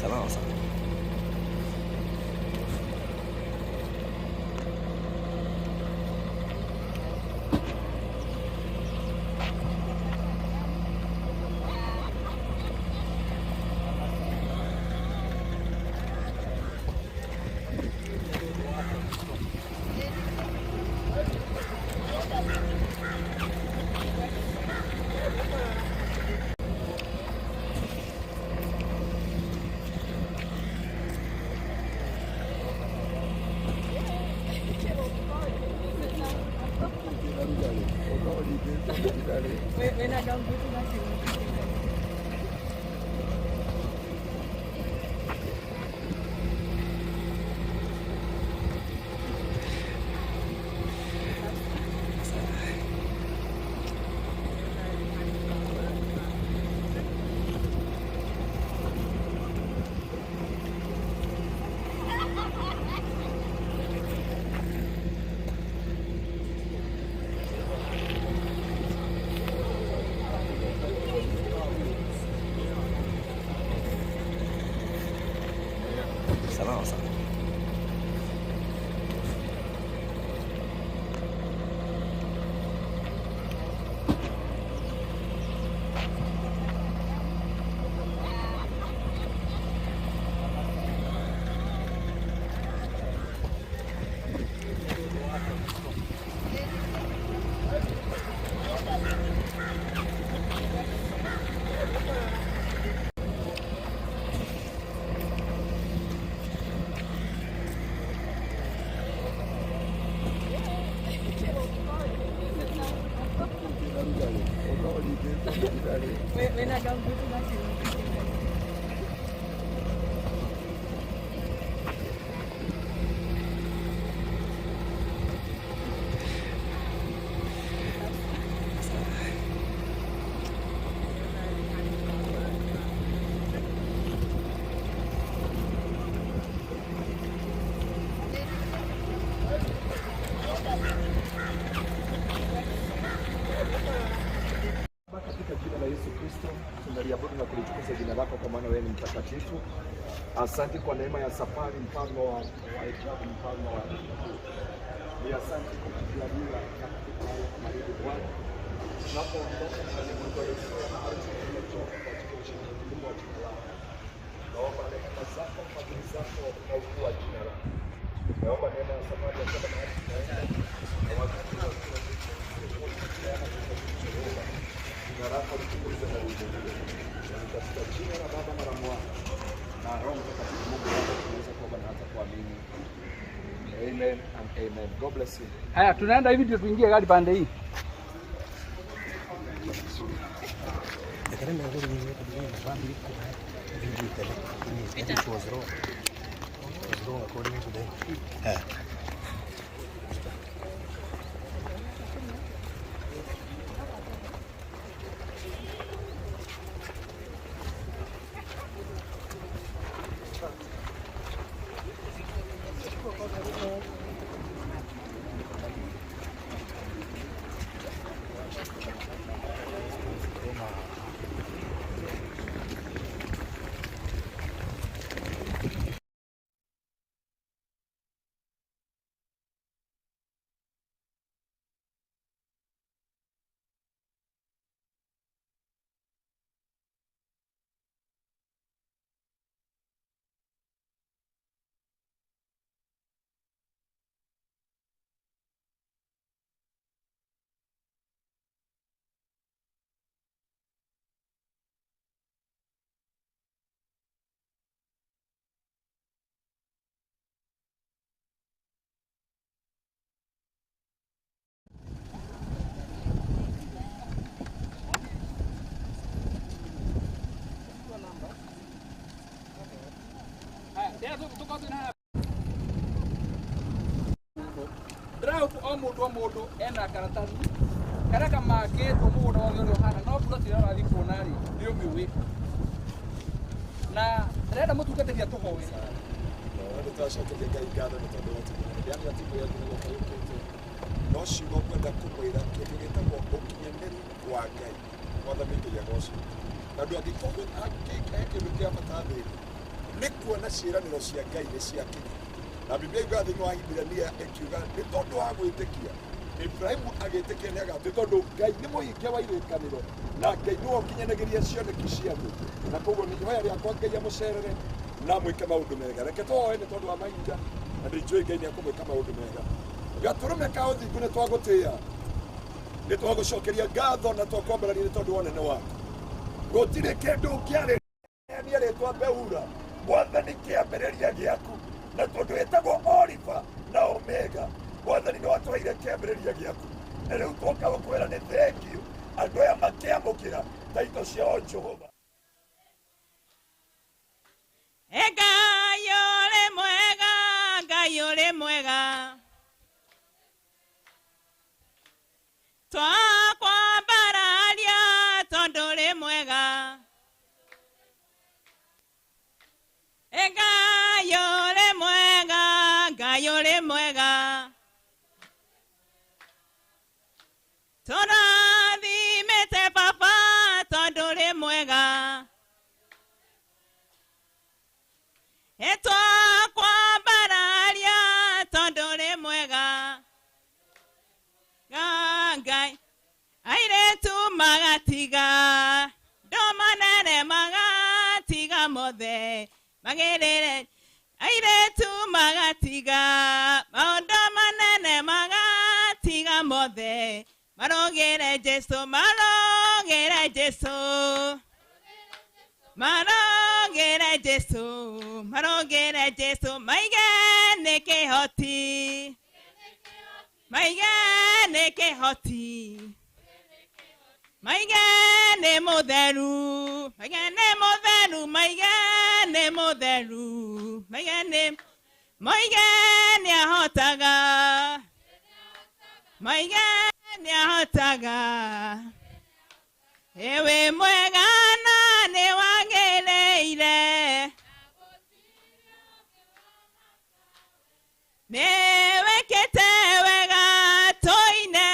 Ça va ensemble. Ça va ensemble. Katika jina la Yesu Kristo tunaliabudu na kulitukuza jina lako, kwa maana wewe ni mtakatifu. Asante kwa neema ya safari, mfalme wa ajabu, mfalme wa ni asante kwa kutujalia na kutubariki Bwana. Tunapoondoka katika dunia na ardhi tumechoka katika ushindi mkubwa wa jina lako. Naomba rehema zako, fadhili zako na ukuu wa jina lako. Naomba neema ya safari ya kwenda mahali tunaenda na wakati wa jina lako litukuzwe na liinuliwe. Ni katika jina la Baba na la Mwana na Roho Mtakatifu, Mungu Baba, tunaweza kuomba na hata kuamini. Amen and amen. God bless you. Haya, tunaenda hivi ndio tuingie gari pande hii. It was wrong. It was wrong according to them. Yeah. Ndĩrahope o mũndũ ena karatathi karĩa kamakĩtwo mũgũnda wothe ũrĩa ũhana no plot ĩrĩa ũrathiĩ kuona rĩ nĩ ũmĩũĩ na ndĩrenda mũtungatĩri atũhoere. Nĩ twacokeria Ngai ngatho nĩ tondũ wa ũtugi. Ndĩramenya ti kwĩra nginya gũka yũkĩte no ciugo ngwenda kũmwĩra kĩndũ gĩtagwo ũkinyanĩru wa Ngai. Mwathani Ngai agocwo. Tondũ angĩkorwo he kĩndũ kĩa bata thĩ ĩno Nĩ kuona ciĩranĩro cia Ngai nĩ ciakinya. Na Biblia yugaga thĩinĩ wa Iburania ĩkiuga nĩ tondũ wa gwĩtĩkia Ibrahimu agĩtĩkia nĩ agatĩ tondũ Ngai nĩ mũhingia wa irĩkanĩro na Ngai nĩwe ũkinyanagĩria cioneki cia andũ. Na koguo nĩ ihoya rĩakwa Ngai amũcerere na amwĩke maũndũ mega. Reke tũhoe nĩ tondũ wa mahinda na ndĩnjũĩ Ngai nĩ ekũmwĩka maũndũ mega. Gatũrũme ka ũthingu nĩ twagũtĩĩa, nĩ twagũcokeria ngatho na twakwambararia nĩ tondũ wa ũnene waku. Gũtirĩ kĩndũ kĩarĩ rĩtwa Beura Mwathani kĩambĩrĩria gĩaku, na tondũ ĩtagwo Oliva na Omega, Mwathani nĩ watũheire kĩambĩrĩria gĩaku, na rĩu twoka gũkwĩra nĩ thengiũ andũ aya makĩamũkĩra taito ciao Jehova. Ngai ũrĩ mwega, Ngai ũrĩ mwega, twakwambararia tondũ ũrĩ mwega. Ngai ũrĩ mwega, Ngai ũrĩ mwega, tũrathimĩte baba tondũ ũrĩ mwega. Twakwambararia tondũ ũrĩ mwega. Ngai airĩtu magatiga ndo manene magatiga mothe magĩrĩre, airĩtu magatiga maũndũ manene magatiga mothe marũgĩre Jesũ, marũgĩre Jesũ, marũgĩre Jesũ, marũgĩre Jesũ, maige nĩ kĩhoti, maige nĩ kĩhoti, maige nĩ mũtheru, maige nĩ mũtheru, maige nĩ mũtheru, maige nĩ, maige nĩ ahotaga, maige nĩ ahotaga. Ewe mwega na nĩ wagĩrĩire, nĩ wĩkĩte wega tũine,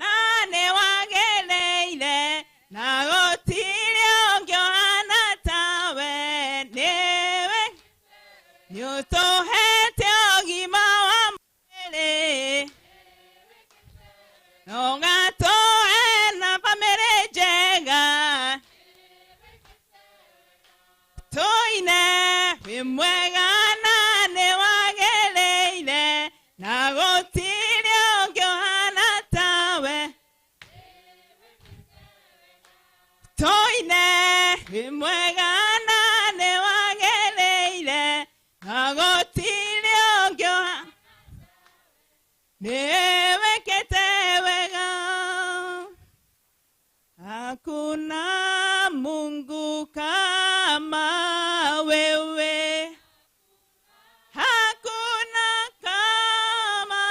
na nĩ wagĩrĩire, na gũtirĩ ũngĩ ũhana tawe, nĩwe nĩ ũtũhete ũgima wa mwĩrĩ, na ũgatũhe na bamĩrĩ njega, tũine wĩ mwega na nĩ wagĩrĩire, na gũtirĩ ũngĩ ũhana tawe, tũine wĩ mwega na nĩ wagĩrĩire, na gũtirĩ ũngĩ ũhana, nĩ wĩkĩte wega. Hakuna Mungu kama wewe, hakuna kama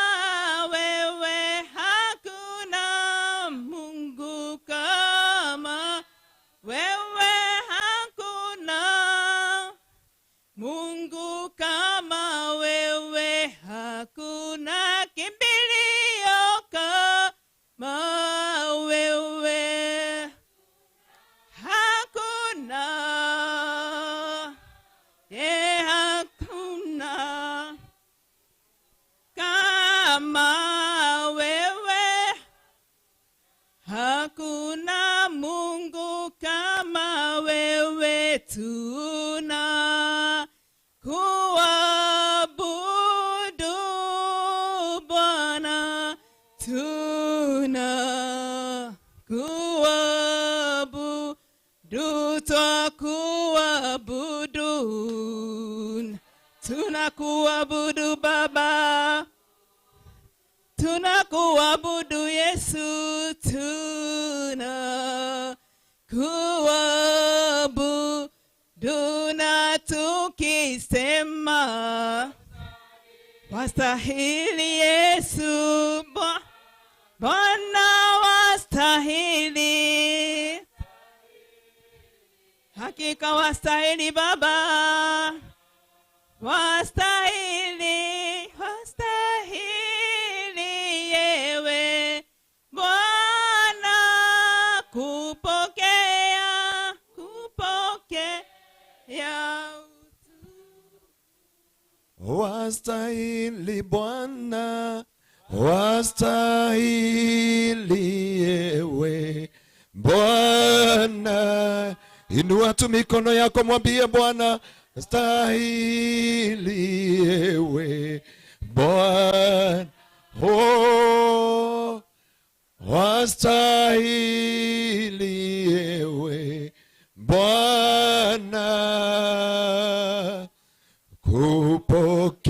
wewe, hakuna Mungu kama wewe, hakuna Mungu kama wewe, hakuna kimbilio kama wewe, hakuna, hakuna kama wewe, hakuna Mungu kama wewe, tuna kuabudu Bwana, tuna kuabudu, twakuabudu, tunakuabudu Baba, tunakuabudu Yesu, tuna kuabudu na tukisema wastahili Yesu, Bwana wastahili, hakika wastahili Baba, wastahili, wastahili yewe Bwana kupokea, kupokea ya Wastahili Bwana, wastahili ewe Bwana. Inua tu mikono yako, mwambie Bwana, stahili ewe Bwana. Oh, wastahili ewe Bwana kupokea.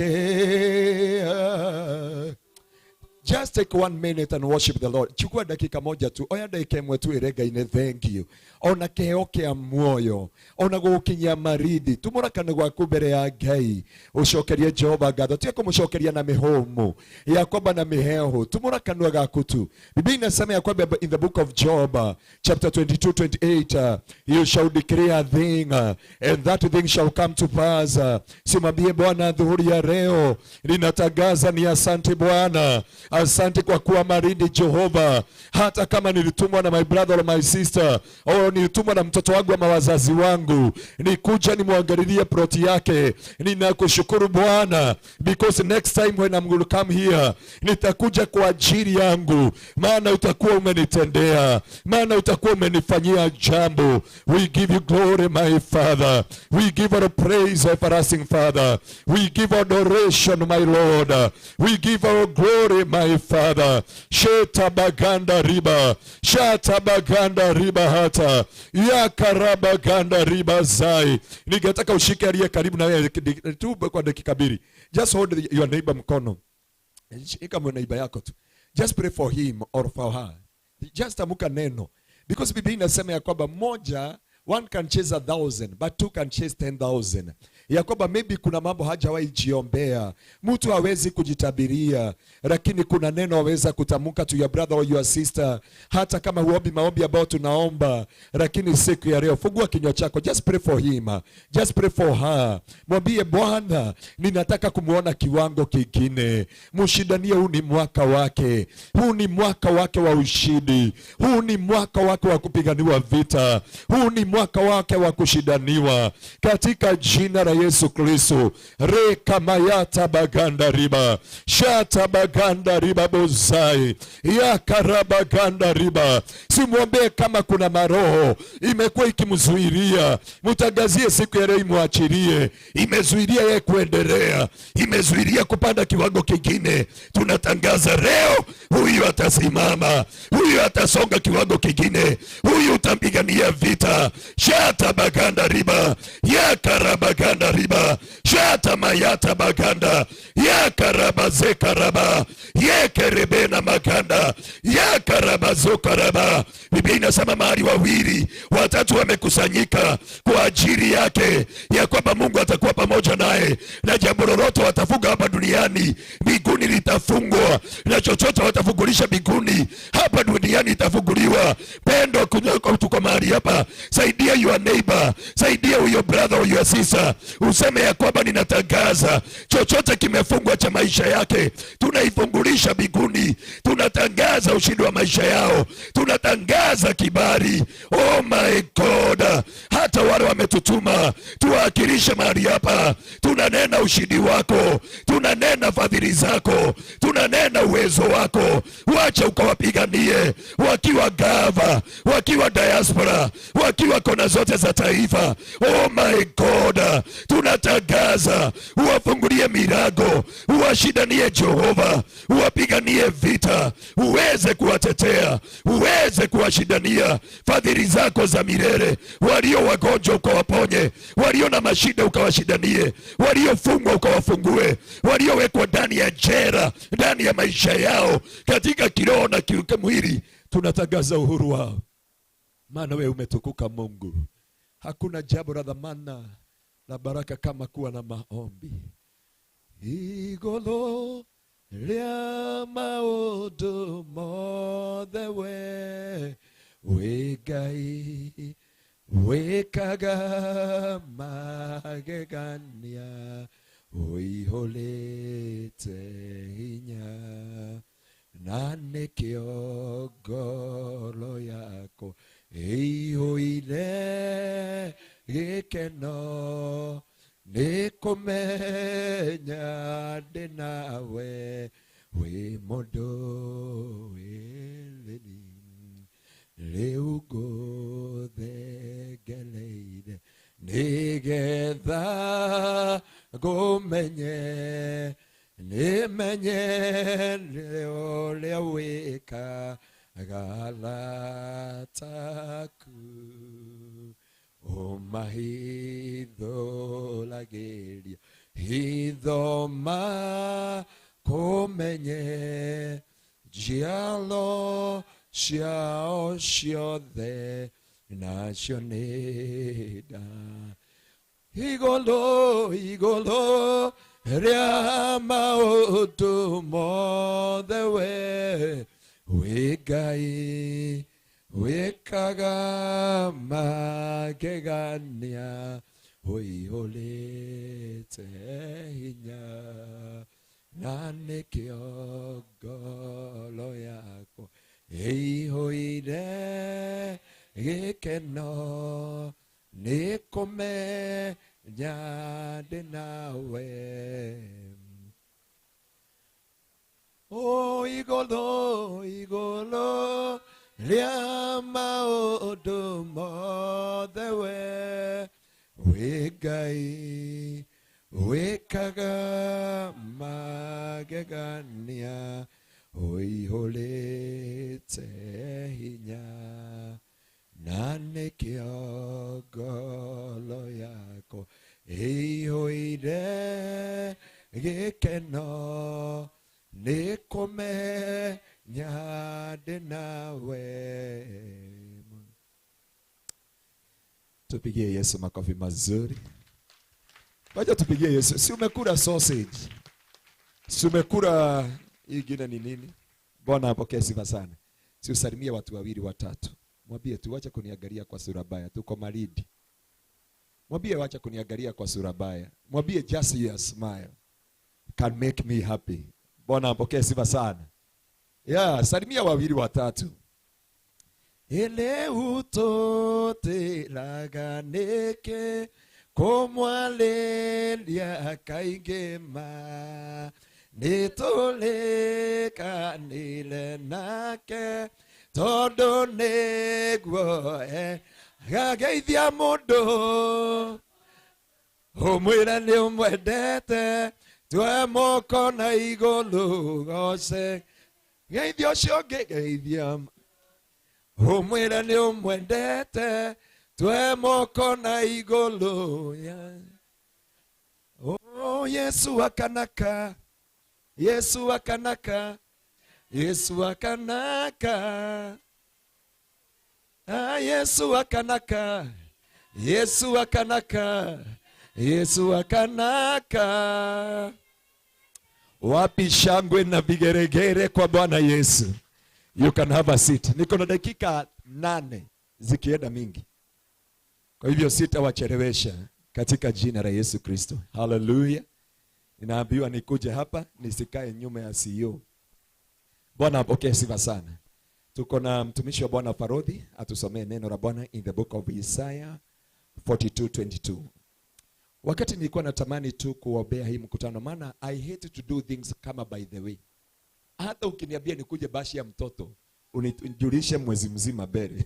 Just take 1 minute and worship the Lord. Chukua dakika moja tu. Oya dakika imwe tu irega ine thank you. Ona kiheo kia muoyo. Ona gukinyia maridi. Tumura kana gwaku mbere ya Ngai. Ucokerie Jehova ngatho. Tiga kumucokeria na mihumu. Ya kwamba na miheho. Tumura kanua gaku tu. Biblia inasema ya kwamba in the book of Job chapter 22:28, you shall declare a thing and that thing shall come to pass. Simwambie Bwana dhuhuri ya leo ninatangaza ni asante Bwana. Asante kwa kuwa marindi Jehova. Hata kama nilitumwa na my brother or my sister, au nilitumwa na mtoto wangu ama wazazi wangu, nikuja nimwangalilie ploti yake. Ninakushukuru Bwana, because next time when I'm going to come here, nitakuja kwa ajili yangu, maana utakuwa umenitendea, maana utakuwa umenifanyia jambo. We give you glory my Father. We give our praise, everlasting Father. We give adoration my Lord. We give our glory my Father. Sheta baganda riba, shata baganda riba hata yakarabaganda riba zai. Ningetaka ushike aliye karibu na wewe tu kwa dakika mbili. Just hold your neighbor mkono. Shika neighbor yako tu. Just pray for him or for her. Just amuka neno. Because Biblia inasema ya kwamba moja, one can chase 1,000 but two can chase 10,000. Ya kwamba maybe kuna mambo hajawahi jiombea, mtu hawezi kujitabiria, lakini kuna neno aweza kutamka to your brother or your sister, hata kama huombi maombi ambayo tunaomba, lakini siku ya leo fungua kinywa chako, just pray for him, just pray for her. Mwambie Bwana, ninataka kumuona kiwango kingine. Mshindanie, huu ni mwaka wake, huu ni mwaka wake wa ushindi, huu ni mwaka wake wa kupiganiwa vita, huu ni mwaka wake wa kushindaniwa, katika jina la Yesu Kristo. Rekamayata baganda riba, shata baganda riba bozai, yakarabaganda riba. Simwombee kama kuna maroho imekuwa ikimzuilia, mtangazie siku ya leo, imwachilie. Imezuilia yeye kuendelea, imezuilia kupanda kiwango kingine. Tunatangaza leo, huyu atasimama, huyu atasonga kiwango kingine, huyu utampigania vita. Shata baganda riba, yakarabaganda riba, shata mayata baganda, yakarabazekaraba, yekerebena maganda, yakarabazokaraba. Biblia inasema mahali wawili watatu wamekusanyika kwa ajili yake, ya kwamba Mungu atakuwa pamoja naye, na jambo lolote watafunga hapa duniani mbinguni litafungwa, na chochote watafungulisha mbinguni hapa duniani itafunguliwa. Pendo tuko mahali hapa, saidia your neighbor, saidia huyo brother or your sister, useme ya kwamba ninatangaza chochote kimefungwa cha maisha yake, tunaifungulisha mbinguni, tunatangaza ushindi wa maisha yao, tunatangaza kibali. Oh my God, hata wale wametutuma tuwakilishe mahali hapa, tunanena ushindi wako, tunanena fadhili zako, tunanena uwezo wako, wacha ukawapiganie wakiwa gava, wakiwa diaspora, wakiwa kona zote za taifa. Oh my God, tunatangaza uwafungulie milango, uwashindanie Jehova, uwapiganie vita, uweze kuwatetea, uweze kuwashindania fadhili zako za milele. Walio wagonjwa ukawaponye, walio na mashida ukawashindanie, waliofungwa ukawafungue, waliowekwa ndani ya jela, ndani ya maisha yao katika kiroho na kimwili, tunatangaza uhuru wao, maana wewe umetukuka Mungu. Hakuna jambo la dhamana la baraka kama kuwa na maombi. Igolo ria maundu mothe we wĩ Ngai wĩkaga magegania ũihũrĩte hinya na nĩkĩo ngoro yakwa ĩihũire Gĩkeno nĩ kũmenya ndĩ nawe wĩ mũndũ wĩrĩri rĩu ngũthengereire nĩgetha ngũmenye nĩmenye ũrĩa wĩkaga arataku ũmahithũragĩria hitho makũmenye njiaro ciao ciothe nacio nĩ nda igũrũ igũrũ rĩa maũndũ mothe we wĩ Ngai wĩkaga magegania ũihũrĩte hinya na nĩkĩo ngoro yakwa ĩihũire gĩkeno nĩ kũmenya ndĩ nawe. O igũrũ igũrũ rĩa maũndũ mothe we wĩ Ngai wĩkaga magegania ũihũrĩte hinya na nĩkĩo ngoro yakwa ĩihũire gĩkeno nĩ kũmenya ndĩ nawe. Tupigie Yesu makofi mazuri. Wacha tupigie Yesu. Si umekula sausage, si umekula hii ingine ni nini? Bwana apokee sifa sana. Si usalimie watu wawili watatu, mwambie tu wacha kuniangalia kwa sura baya, tuko Malindi. Mwambie wacha kuniangalia kwa sura baya. Mwambie just your smile can make me happy. Bwana apokee sifa sana. Yeah, salimia wawili watatu. Ele utotelaga neke komwalelia kaingema nitolekanile nake tondu nĩguo agageithia mũndũ ũmwĩre nĩ ũmwendete twe moko na igũrũ goce geithia ũcio ũngĩ geithia ũmwĩre nĩ ũmwendete twe moko na igũrũ. Oh, Yesu akanaka, Yesu akanaka, Yesu akanaka. Ah, Yesu akanaka, Yesu akanaka, Yesu akanaka. Wapi shangwe na vigeregere kwa Bwana Yesu. You can have a seat. Niko na dakika 8 zikienda mingi. Kwa hivyo sitawachelewesha katika jina la Yesu Kristo. Hallelujah. Ninaambiwa nikuje hapa nisikae nyuma ya CEO. Bwana apokee sifa sana. Tuko na mtumishi wa Bwana Farodhi atusomee neno la Bwana in the book of Isaiah 42:22. Wakati nilikuwa natamani tu kuombea hii mkutano, maana I hate to do things kama by the way. Hata ukiniambia nikuje bashi ya mtoto, unijulishe mwezi mzima mbele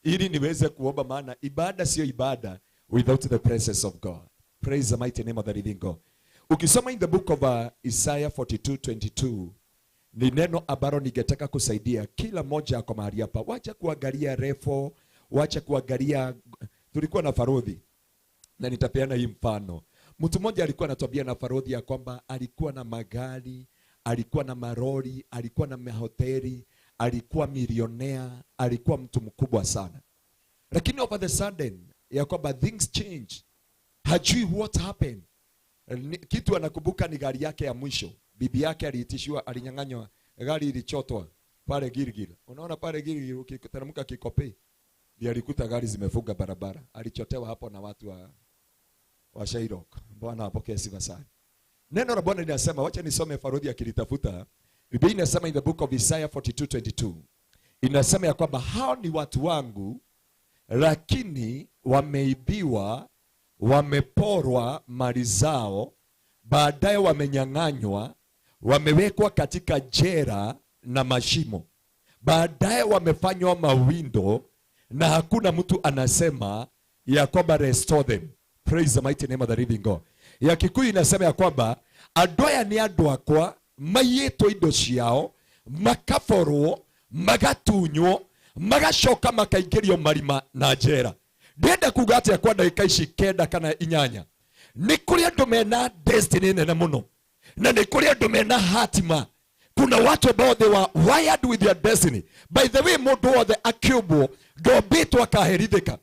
ili niweze kuomba, maana ibada sio ibada without the presence of God. Praise the mighty name of the living God. Ukisoma in the book of Isaiah 42:22 ni neno ambalo ningetaka kusaidia kila mmoja kwa mahali hapa. Wacha kuangalia refo, wacha kuangalia. Tulikuwa na Farodhi na nitapeana hii mfano. Mtu mmoja alikuwa anatuambia na Farodhi ya kwamba alikuwa na magari, alikuwa na maroli, alikuwa na mahoteli, alikuwa milionea, alikuwa mtu mkubwa sana. Lakini over the sudden ya kwamba things change. Hajui what happened. Kitu anakumbuka ni gari yake ya mwisho. Bibi yake aliitishiwa, alinyang'anywa, gari ilichotwa pale Gilgil. Unaona pale Gilgil ukiteremka Kikopey, ndiye alikuta gari zimefunga barabara. Alichotewa hapo na watu wa Shairok. Bwana apokee sifa sana. Neno la Bwana linasema, wacha nisome Farodhi akilitafuta. Biblia inasema in the book of Isaiah 42:22. Inasema ya kwamba hao ni watu wangu Lakini wameibiwa, wameporwa mali zao, baadaye wamenyang'anywa, wamewekwa katika jera na mashimo, baadaye wamefanywa mawindo, na hakuna mtu anasema ya kwamba restore them. Praise the mighty name of the living God. Ya Kikuyu inasema ya kwamba andũ aya nĩ andũ akwa maiyĩtwo indo ciao, makaborwo, magatunywo, magacoka makaingĩrio marima na njera. Ndĩrenda kuga atĩa kwa ndagĩka ici 9 kana 8? Nĩ kũrĩ andũ mena destiny nene mũno, na nĩ kũrĩ andũ mena hatima. Kuna watu ambao they were wired with their destiny. By the way, mũndũ wothe akĩũmbwo ndombĩtwo akaherithĩka.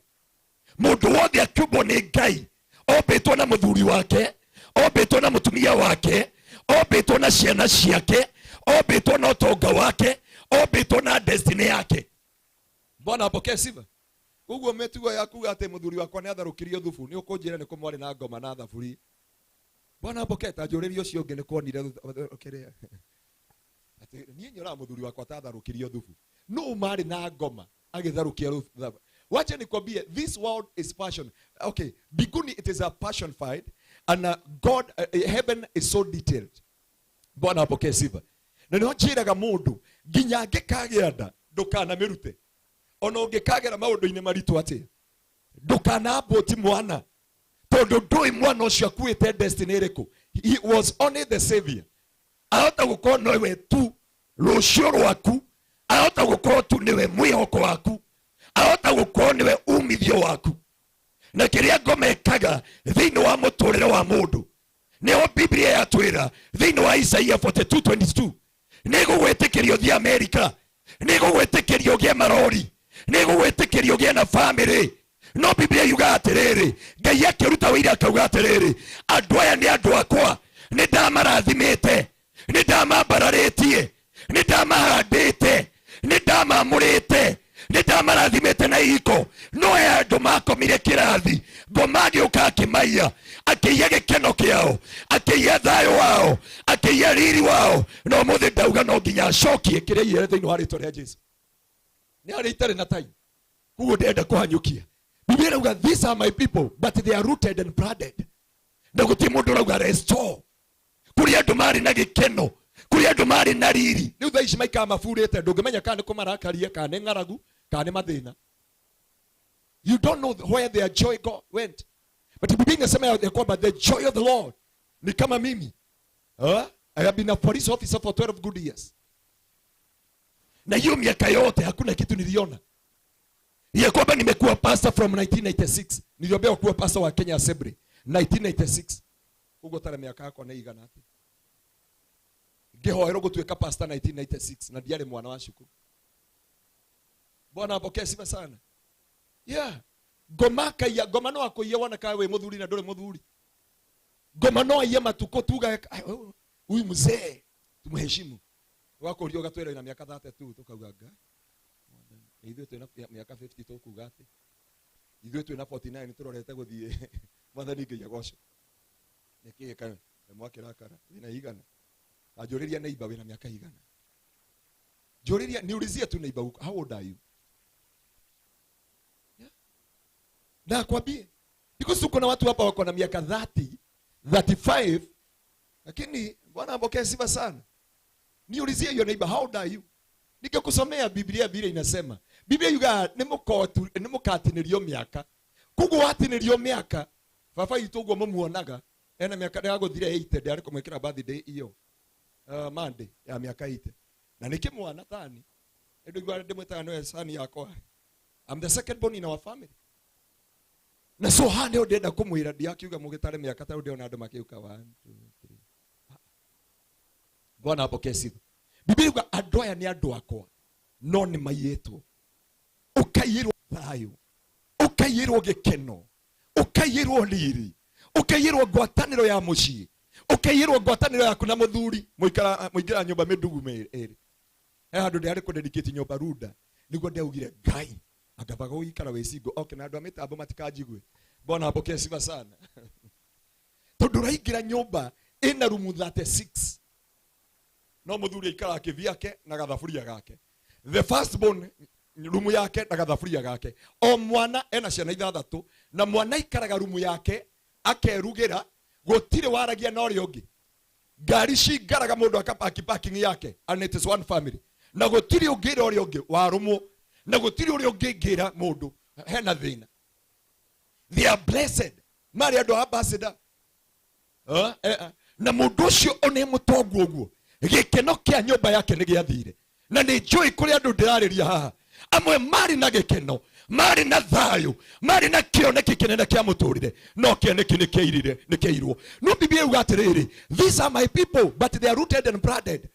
Mũndũ wothe akĩũmbwo nĩ Ngai, ombĩtwo na mũthuri wake, ombĩtwo na mũtumia wake, ombĩtwo na ciana ciake, ombĩtwo na ũtonga wake, ombĩtwo na destiny yake. Bwana apokee sifa. Koguo mĩtugo ya kuga atĩ mũthuri wakwa nĩ atharũkirio thubu, nĩ ũkũnjĩra nĩ kũ mwarĩ na ngoma na thaburi. Bwana apokee, ta njũrĩrie ũcio ũngĩ nĩ kuonire kĩrĩa. Atĩ niĩ nyoraga mũthuri wakwa ta atharũkirio thubu. Nũ marĩ na ngoma agĩtharũkia thubu? Wacha nikwambie, this world is passion. Okay, mbinguni it is a passion fight, and God, heaven is so detailed. Bwana apokee sifa. Na nĩho njĩraga mũndũ nginya angĩkagĩa nda ndũkanamĩrute. Ona ũngĩkagera maũndũ-inĩ maritũ atĩa, ndũkanambũti mwana, tondũ ndũĩ mwana ũcio akuĩte destiny ĩrĩkũ. He was only the savior. Ahota gũkorwo nowe tu rũciũ rwaku, ahota gũkorwo tu nĩwe mwĩhoko waku, ahota gũkorwo nĩwe umithio waku. Na kĩrĩa ngoma ĩkaga thĩinĩ wa mũtũrĩre wa mũndũ, nĩho Biblia yatwĩra thĩinĩ wa Isaia 42:22, nĩgũgwĩtĩkĩria ũthiĩ Amerika, nĩgũgwĩtĩkĩria ũgĩe marori, nĩgũgwĩtĩkĩria ũgĩe na famĩlĩ. No Biblia yugaga atĩrĩrĩ, Ngai akĩruta ũira akauga atĩrĩrĩ, andũ aya nĩ andũ akwa, nĩ ndamarathimĩte, nĩ ndamambararĩtie, nĩ ndamahandĩte, nĩ ndamamũrĩte, nĩ ndamarathimĩte na ihiko. No aya andũ makomire kĩrathi, ngoma agĩũka akĩmaiya, akĩiya gĩkeno kĩao, akĩiya thayũ wao, akĩiya riri wao. Na ũmũthĩ ndauga no nginya acokie kĩrĩa aiyire thĩinĩ wa rĩtwa rĩa Jesũ. Nĩ harĩa itarĩ na time, koguo ndĩrenda kũhanyũkia. Biblia irauga these are my people but they are rooted and planted. Na gũtirĩ mũndũ ũrauga restore. Kũrĩ andũ marĩ na gĩkeno, kũrĩ andũ marĩ na riri. Rĩu thaa ici maikara maburĩte, ndũngĩmenya kana nĩ kũmarakaria, kana nĩ ng'aragu, kana nĩ mathĩna. You don't know where their joy went. But Biblia inasema ya kwamba the joy of the Lord ni kama mimi. Huh? I have been a police officer for 12 good years. Na hiyo miaka yote hakuna kitu niliona. Ya kwamba nimekuwa pastor from 1996. Niliombewa kuwa pastor wa Kenya Assembly 1996. Ugo tara miaka yakwa nĩ igana atĩa? Ngĩhoerwo gũtuĩka pastor 1996 na ndiarĩ mwana wa cukuru. Bwana apokee sifa sana. Yeah. Ngoma kaiya, ngoma no akũiye wona ka wĩ mũthuri na ndũrĩ mũthuri. Ngoma no aiye matukũ tuga, huyu mzee tumheshimu. Wakũrio ũgatwĩra na mĩaka 32 tũkauga nga. Ithuĩ twĩna mĩaka 50 tũkuga atĩ. Ithuĩ twĩna 49 tũrorete gũthiĩ. Mwathani Ngai agocwo. Nĩkĩĩ kana mwakĩrakara wĩna igana. Anjũrĩria neighbor wĩna mĩaka igana. Njũrĩria, niulizie tu neighbor, how old are you? Yeah. Na akwambie. Because tuko na watu hapa wako na miaka 30, 35, lakini Bwana apokee sifa sana. Niulizie hiyo neighbor, how old are you? Ningekusomea Biblia vile inasema. Biblia yuga nĩ mũkatinĩrio mĩaka. Koguo watinĩrio mĩaka, baba witũ ũguo mũmuonaga, ena mĩaka ndĩragũthire 80, ndĩarĩ kũmwĩkĩra birthday iyo. Monday ya mĩaka 80. Na nĩ kĩmwana tani. Nĩ ndĩmwĩtaga nĩwe sani yakwa. I'm the second born in our family. Na so haha nĩho ndĩrenda kũmwĩra, ndiakiuga mũgĩtare mĩaka tondũ ndĩrona andũ makĩũka 1, 2, 3. Bwana apokee sifa. Biblia yuga andũ aya nĩ andũ akwa, no nĩ maiyĩtwo. Ũkaiyĩrwo thayũ, ũkaiyĩrwo gĩkeno, ũkaiyĩrwo riri, ũkaiyĩrwo ngwatanĩro ya mũciĩ, ũkaiyĩrwo ngwatanĩro yaku na mũthuri. Mũingĩra nyũmba mĩndugu ĩrĩ. He handũ ndĩrarĩ kũdedicate nyũmba Runda, nĩguo ndaugire Ngai angabaga gũikara wĩ single. Okay, na andũ a mĩtambo matikanjigue. Bwana apokee sifa sana. Tondũ ũraingĩra nyũmba ĩna rumu 36. No mũthuri aikaraga kĩviake na gathaburia gake. The first born Rumu yake na gathaburia gake. O mwana ena ciana ithathatũ na mwana ikaraga rumu yake akerugira, gũtirĩ waragia na ũrĩa ũngĩ. Ngari cingaraga mũndũ akapaki parking yake, and it is one family. Na gũtirĩ ũngĩra ũrĩa ũngĩ warũmwo, na gũtirĩ ũrĩa ũngĩngĩra mũndũ hena thĩna. They are blessed. Marĩ andũ a ambassador. Na mũndũ ũcio one mũtongu ũguo, gĩkeno kĩa nyũmba yake nĩ gĩathire. Na nĩ njũĩ kũrĩ andũ ndĩrarĩria haha, amwe marĩ na gĩkeno, marĩ na thayũ, marĩ na kĩoneki kĩnene kĩa mũtũrĩre, no kĩoneki nĩ kĩirire, nĩ kĩirwo. No Biblia yuga atĩrĩrĩ, these are my people but they are rooted and planted.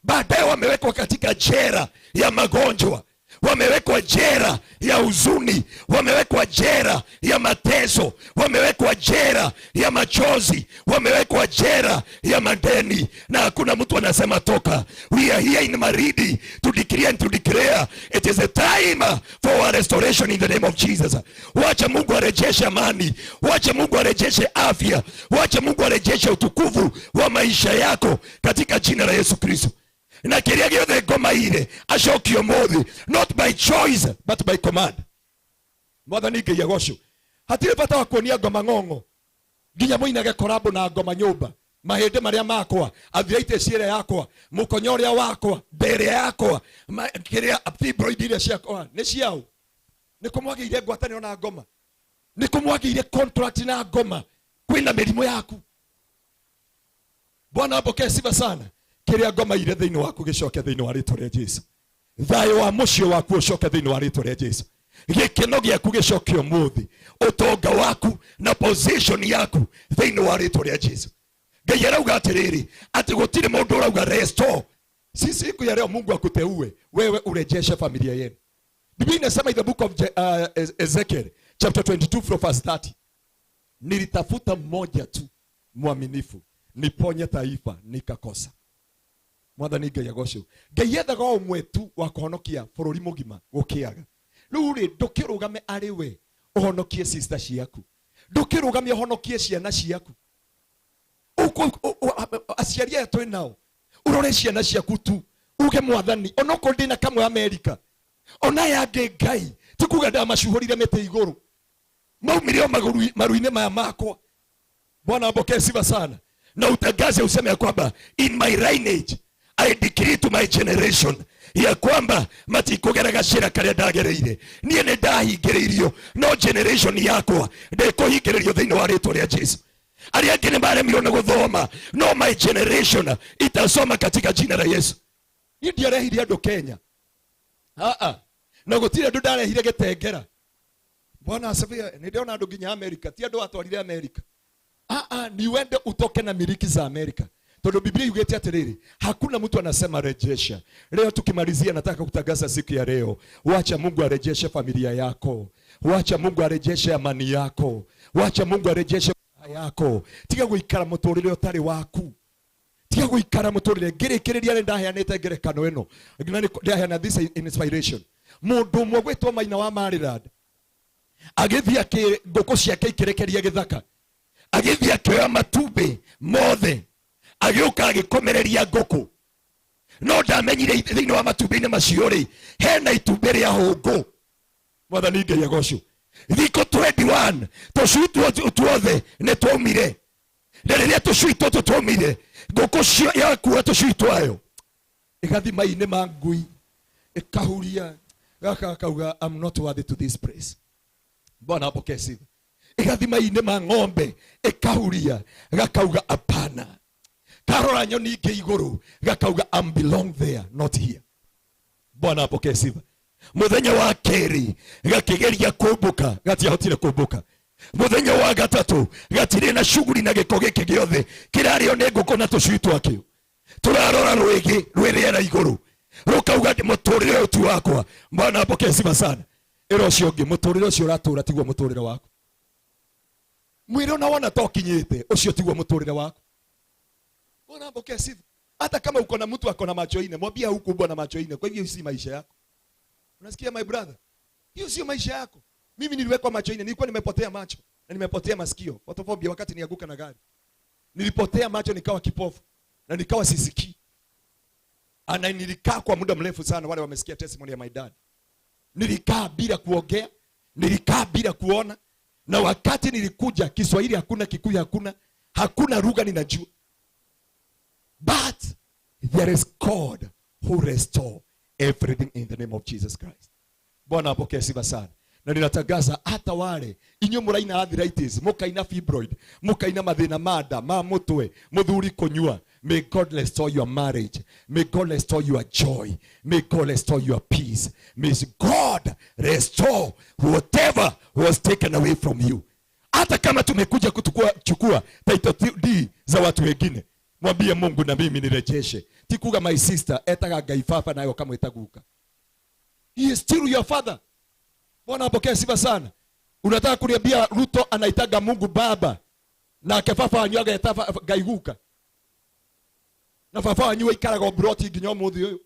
Baadaye wamewekwa katika jera ya magonjwa, wamewekwa jera ya huzuni, wamewekwa jera ya mateso, wamewekwa jera ya machozi, wamewekwa jera ya madeni, na hakuna mtu anasema toka. We are here in Maridi to decree and to declare it is a time for our restoration in the name of Jesus. Wacha Mungu arejeshe amani, wacha Mungu arejeshe afya, wacha Mungu arejeshe utukufu wa maisha yako katika jina la Yesu Kristo. Na kĩrĩa gĩothe ngomaire acokie ũmũthĩ, not by choice but by command. Mwathani Ngai agocwo. Hatirĩ bata wa kuonia ngoma ng'ong'o nginya mũinage korabo na ngoma nyũmba, mahĩndĩ marĩa makwa, arthritis ĩrĩa yakwa, mũkonyo ũrĩa wakwa, ndere yakwa, kĩrĩa fibroid iria ciakwa nĩ ciao. Nĩ kũmwagĩire ngwatanĩro na ngoma, nĩ kũmwagĩire contract na ngoma, kwĩna mĩrimũ yaku. Bwana apokee sifa sana. Kĩrĩa ngoma ire thĩinĩ waku gĩcoke thĩinĩ wa rĩtwa rĩa Jesu. Thayũ wa mũciĩ waku ũcoke thĩinĩ wa rĩtwa rĩa Jesu. Gĩkeno gĩaku gĩcoke ũmũthĩ, ũtonga waku na position yaku thĩinĩ wa rĩtwa rĩa Jesu. Ngai arauga atĩrĩrĩ, atĩ gũtirĩ mũndũ ũrauga restore. Si siku ya leo Mungu akuteue wewe urejeshe familia yenu. Biblia inasema in the book of Ezekiel chapter 22 from verse 30, nilitafuta mmoja tu mwaminifu niponye taifa nikakosa. Mwathani Ngai agocwo. Ngai ethaga o ũmwe tu wa kũhonokia bũrũri mũgima gũkĩaga. Rĩu rĩ, ndũkĩrũgame arĩ we ũhonokie sister ciaku, ndũkĩrũgame ũhonokie ciana ciaku. Aciari aya twĩ nao, ũrore ciana ciaku tu uge Mwathani, onokorwo ndĩna kamwe Amerika, ona aya angĩ Ngai ti kuga ndamacuhũrire mĩtĩ igũrũ, maumire o maru-inĩ maya makwa. Bwana apokee sifa sana. Na utangaze useme ya kwamba in my lineage I decree to my generation ya kwamba matikũgera gacĩra karĩa ndagereire. Niĩ nĩ ndahingĩrĩirio, no generation yakwa ndĩkũhingĩrĩrio thĩinĩ wa rĩtwa rĩa Jesu. Arĩa angĩ nĩ maremirwo nĩ gũthoma, no my generation itasoma katika jina la Yesu. Niĩ ndiarehire andũ Kenya. Na gũtirĩ andũ ndarehire gĩtengera. Bwana asifiwe. Nĩ ndĩrona andũ nginya Amerika, ti andũ atwarire Amerika. Ni uende utoke na miliki za Amerika. Tondu Biblia yugĩte atĩrĩrĩ, hakuna mtu anasema rejesha. Leo tukimalizia, nataka kutangaza siku ya leo, wacha Mungu arejeshe familia yako, wacha Mungu arejeshe amani yako, wacha Mungu arejeshe furaha yako. Tiga gũikara mũtũrĩre ũtarĩ waku, tiga gũikara mũtũrĩre. Ngĩrĩkĩrĩria nĩ ndaheanĩte ngerekano ĩno, na nĩ ndaheana this inspiration. Mũndũ ũmwe gwĩtwo Maina wa Maryland agĩthiĩ ngũkũ ciake ikĩrekeria gĩthaka, agĩthiĩ akĩoya matumbĩ mothe, agĩũka agĩkomereria ngũkũ. No ndamenyire thĩinĩ wa matumbĩ-inĩ macio rĩ, hena itumbĩ rĩa hũngũ. Mwathani Ngai agocwo. Thikũ 21 tũcui tuothe nĩ twaumire, na rĩrĩa tũcui tũtũ twaumire, ngũkũ cio yakua tũcui twayo ĩgathiĩ mai-inĩ ma ngui, ĩkahuria gaka gakauga I'm not worthy to this place. Bwana apokee sifa. Ĩgathiĩ mai-inĩ ma ng'ombe, ĩkahuria gakauga apana. Karora nyoni ingĩ igũrũ, gakauga I'm belong there not here. Bwana apokee sifa. Mũthenya wa kerĩ gakĩgeria kũmbũka, gatiahotire kũmbũka. Mũthenya wa gatatũ gatirĩ na shughuli na gĩko gĩkĩ gĩothe kĩrarĩo nĩ ngũkũ na tũcui twakĩo. Tũrarora rwĩgĩ rwĩ rĩera igũrũ, rũkauga mũtũrĩre ũyũ ti wakwa. Bwana apokee sifa sana. Ĩra ũcio ũngĩ, mũtũrĩre ũcio ũratũra tiguo mũtũrĩre waku. Mwĩre ona wona ta ũkinyĩte, ũcio tiguo mũtũrĩre waku. Bwana apokee sifa. Hata kama uko na mtu ako na macho ine, mwambie hukumbwa na macho ine, kwa hivyo si maisha yako. Unasikia my brother? Hiyo sio maisha yako. Mimi niliwekwa macho ine, nilikuwa nimepotea macho na nimepotea masikio. Photophobia wakati nianguka na gari. Nilipotea macho nikawa kipofu na nikawa sisikii. Ana nilikaa kwa muda mrefu sana, wale wamesikia testimony ya my dad. Nilikaa bila kuongea, nilikaa bila kuona, na wakati nilikuja Kiswahili hakuna, Kikuyu hakuna, hakuna lugha ninajua. But there is God who restore everything in the name of Jesus Christ. Bwana apokee sifa sana. Na ninatangaza hata wale inyuĩ mũraina arthritis, mũkaina fibroid, mũkaina mathĩna ma nda, ma mũtwe, mũthuri kũnyua. May God restore your marriage. May God restore your joy. May God restore your peace. May God restore whatever was taken away from you. Hata kama tumekuja kutukua chukua title deed za watu wengine, mwambie Mungu na mimi nirejeshe. Ti kuga my sister etaga Ngai baba nayo kamwita guka. He is still your father. Bwana apokee sifa sana. Unataka kuniambia Ruto anaitaga Mungu baba na ke baba wanyu ageta Ngai guka, na baba wanyu aikaraga o buroti nginya ũmũthĩ ũyũ,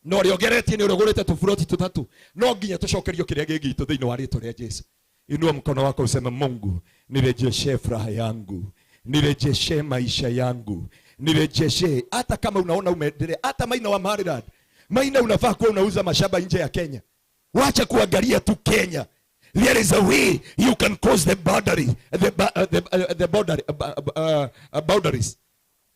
na ũrĩa ũgeretie nĩ ũrĩa ũgũrĩte tũburoti tũtatũ. No nginya tũcokerio kĩrĩa gĩ gitũ thĩinĩ wa rĩtwa rĩa Jesu. Inua mkono wako useme, Mungu, nirejeshe furaha yangu, nirejeshe maisha yangu, nirejeshe. Hata kama unaona umeendelea, hata Maina wa Maryland, Maina, unafaa kuwa unauza mashamba nje ya Kenya. Wacha kuangalia tu Kenya. There is a way you can cross the boundary, the boundary, boundaries.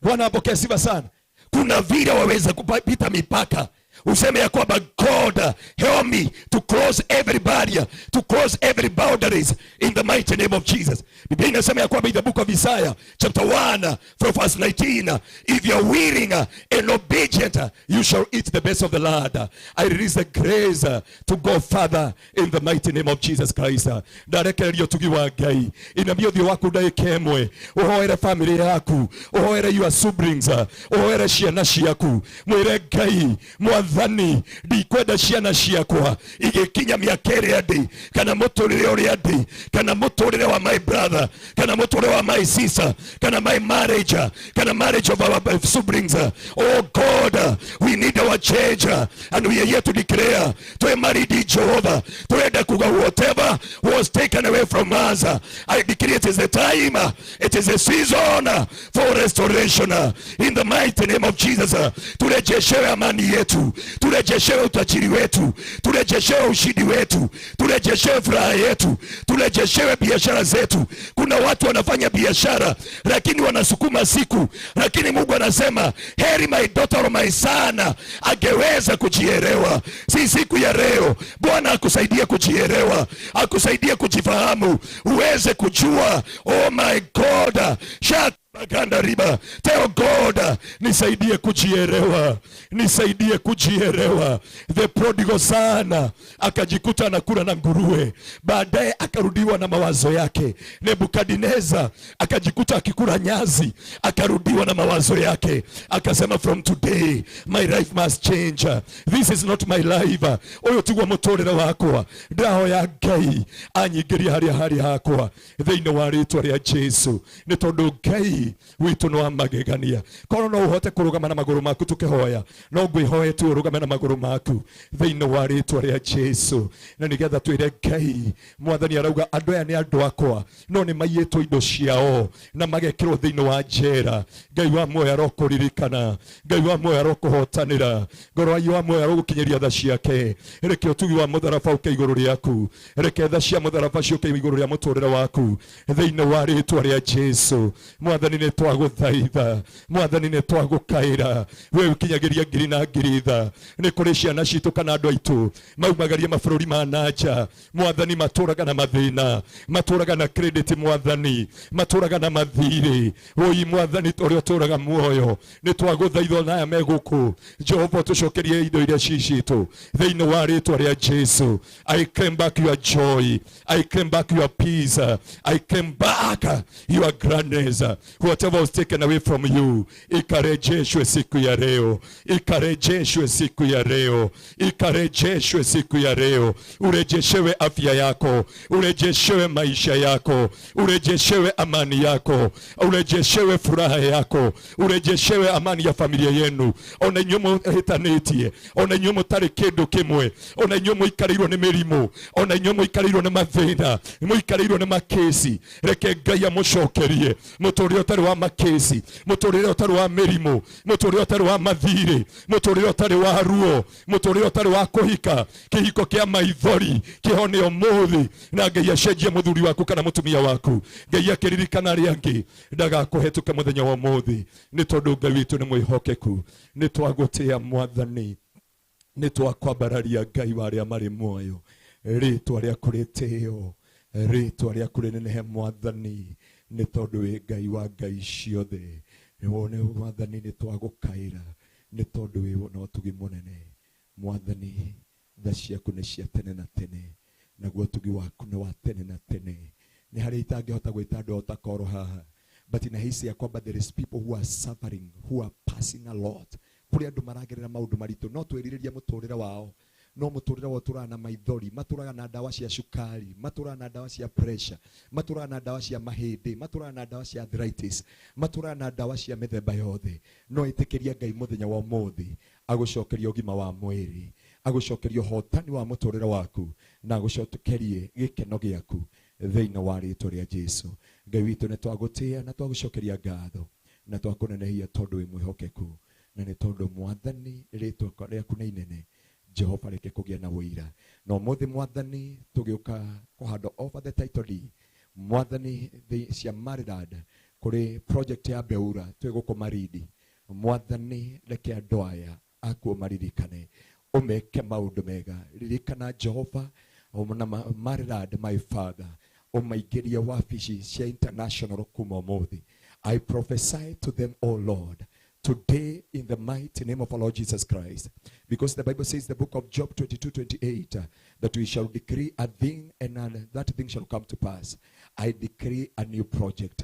Bwana apokee sifa sana. Kuna vile waweza kupita mipaka, useme ya kwamba God, help me to cross every barrier, to cross every boundaries in the mighty name of Jesus. Biblia inasema ya kwamba in the book of Isaiah chapter 1 from verse 19, if you are willing and obedient, you shall eat the best of the land. I release the grace to go further in the mighty name of Jesus Christ. Ndarekereria ũtugi wa Ngai. Inamia ũthiũ waku ndagĩka ĩmwe, ũhoere family yaku, ũhoere your siblings, ũhoere ciana ciaku. Mwĩre Ngai, Mwathani, ndikwenda ciana ciakwa igĩkinya mĩaka ĩrĩa ndĩ, kana mũtũrĩre ũrĩa ndĩ, kana mũtũrĩre wa my brother, kana mũtũrĩre wa my sister, kana my marriage, kana marriage of our siblings. Oh God, we need our change, and we are here to declare to married Jehovah, turenda kuga whatever was taken away from us, I decree it is the time, it is the season for restoration in the mighty name of Jesus. Turejeshewe amani yetu, turejeshewe utajiri wetu, turejeshewe ushindi wetu, turejeshewe furaha yetu, turejeshewe biashara zetu. Kuna watu wanafanya biashara lakini wanasukuma siku, lakini Mungu anasema heri my daughter or my son angeweza kujielewa. Si siku ya leo, Bwana akusaidie kujielewa, akusaidie kujifahamu, uweze kujua. Oh my God, Shat Baganda riba. Tell God, nisaidie kujielewa, nisaidie kujielewa. The prodigal son akajikuta anakula na nguruwe, baadaye akarudiwa na mawazo yake. Nebukadneza akajikuta akikula nyazi, akarudiwa na mawazo yake, akasema, "From today my life must change. This is not my life. Ũyũ tiguo mũtũrĩre wakwa. Ndahoya Ngai anyingĩrie harĩa harĩ hakwa thĩinĩ wa rĩtwa rĩa Jesu, nĩ tondũ Ngai witũ nĩ wa magegania." Korwo no ũhote kũrũgama na magũrũ maku tũkĩhoya, no ngwĩhoe tu ũrũgame na magũrũ maku thĩinĩ wa rĩtwa rĩa Jesu, na nĩgetha twĩre Ngai. Mwathani arauga andũ aya nĩ andũ akwa, no nĩ maiyĩtwo indo ciao na magekĩrwo thĩinĩ wa njera. Ngai wa muoyo arokũririkana, Ngai wa muoyo arokũhotanĩra, ngoro wa muoyo arogũkinyĩria tha ciake. Reke ũtugi wa mũtharaba ũke igũrũ rĩaku, reke tha cia mũtharaba ciũke igũrũ rĩa mũtũrĩre waku thĩinĩ wa rĩtwa rĩa Jesu. Mwathani, nĩ twagũthaitha. Mwathani, nĩ twagũkaĩra. We ũkinyagĩria ngiri na ngiri tha. Nĩ kũrĩ ciana citũ kana andũ aitũ maumagaria mabũrũri ma nanja. Mwathani, matũraga na mathĩna, matũraga na credit. Mwathani, matũraga na mathirĩ. Woi Mwathani ũrĩa ũtũraga muoyo, nĩ twagũthaithwo na aya me gũkũ. Jehova, tũcokerie indo iria cicitũ thĩinĩ wa rĩtwa rĩa Jesu. I claim back your joy, I claim back your peace, I claim back your grandness. Whatever was taken away from you, ikarejeshwe siku ya leo, ikarejeshwe siku ya leo, ikarejeshwe siku ya leo. Urejeshewe afya yako, urejeshewe maisha yako, urejeshewe amani yako, urejeshewe furaha yako, urejeshewe amani ya familia yenu. Ona inyuĩ mũhĩtanĩtie, ona inyuĩ mũtarĩ kĩndũ kĩmwe, ona inyuĩ mũikarĩirwo nĩ mĩrimũ, ona inyuĩ mũikarĩirwo nĩ mathĩna, mũikarĩirwo nĩ makĩsi, reke Ngai amũcokerie mũtũrĩre. ũtarĩ wa makesi, mũtũrĩre ũtarĩ wa mĩrimũ, mũtũrĩre ũtarĩ wa mathirĩ, mũtũrĩre ũtarĩ wa ruo, mũtũrĩre ũtarĩ wa kũhika, kĩhiko kĩa maithori kĩhone ũmũthĩ, na Ngai acenjie mũthuri waku kana mũtumia waku. Ngai akĩririkana arĩa angĩ ndagakũhetũke mũthenya wa ũmũthĩ, nĩ tondũ Ngai witũ nĩ mwĩhokeku. Nĩ twagũtĩa Mwathani, nĩ twakwambararia Ngai wa arĩa marĩ muoyo, rĩtwa rĩaku rĩtĩo, rĩtwa rĩaku rĩnenehe Mwathani, nĩ tondũ wĩ Ngai wa ngai ciothe. Wone Mwathani, nĩ twagũkaĩra nĩ tondũ wĩ na ũtugi mũnene. Mwathani, tha ciaku nĩ cia tene na tene, naguo ũtugi waku nĩ wa tene na tene. Nĩ harĩa itangĩhota gwĩta andũ otakoro haha, but nahisi ya kwamba there is people who are suffering, who are passing a lot. Kũrĩ andũ maragerera maũndũ maritũ, no twĩrirĩria mũtũrĩre wao, no mũtũrĩre wao ũtũraga na maithori, matũraga na ndawa cia cukari, matũraga na ndawa cia pressure, matũraga na ndawa cia mahĩndĩ, matũraga na ndawa cia arthritis, matũraga na ndawa cia mĩthemba yothe. No ĩtĩkĩria Ngai mũthenya wa ũmũthĩ agũcokerie ũgima wa mwĩrĩ, agũcokerie ũhotani wa mũtũrĩre waku, na agũcokerie gĩkeno gĩaku thĩinĩ wa rĩtwa rĩa Jesu. Ngai witũ, nĩ twagũtĩa na twagũcokeria ngatho na twakũnenehia tondũ wĩ mwĩhokeku, na nĩ tondũ Mwathani rĩtwa rĩaku nĩ inene. Jehova, reke kũgĩa na ũira na ũmũthĩ Mwathani tũgĩũka kũhanda over the title deed Mwathani cia Maryland kũrĩ project ya Beura twĩ gũkũ Marindi. Mwathani, reke andũ aya akuo maririkane, ũmeke maũndũ mega. Ririkana Jehova na Maryland, my father, ũmaingĩrie wabici cia international kuma ũmũthĩ. I prophesy to them, O Lord, today in the mighty name of our Lord Jesus Christ. Because the Bible says, the book of Job 22:28, that we shall decree a thing and that thing shall come to pass. I decree a new project.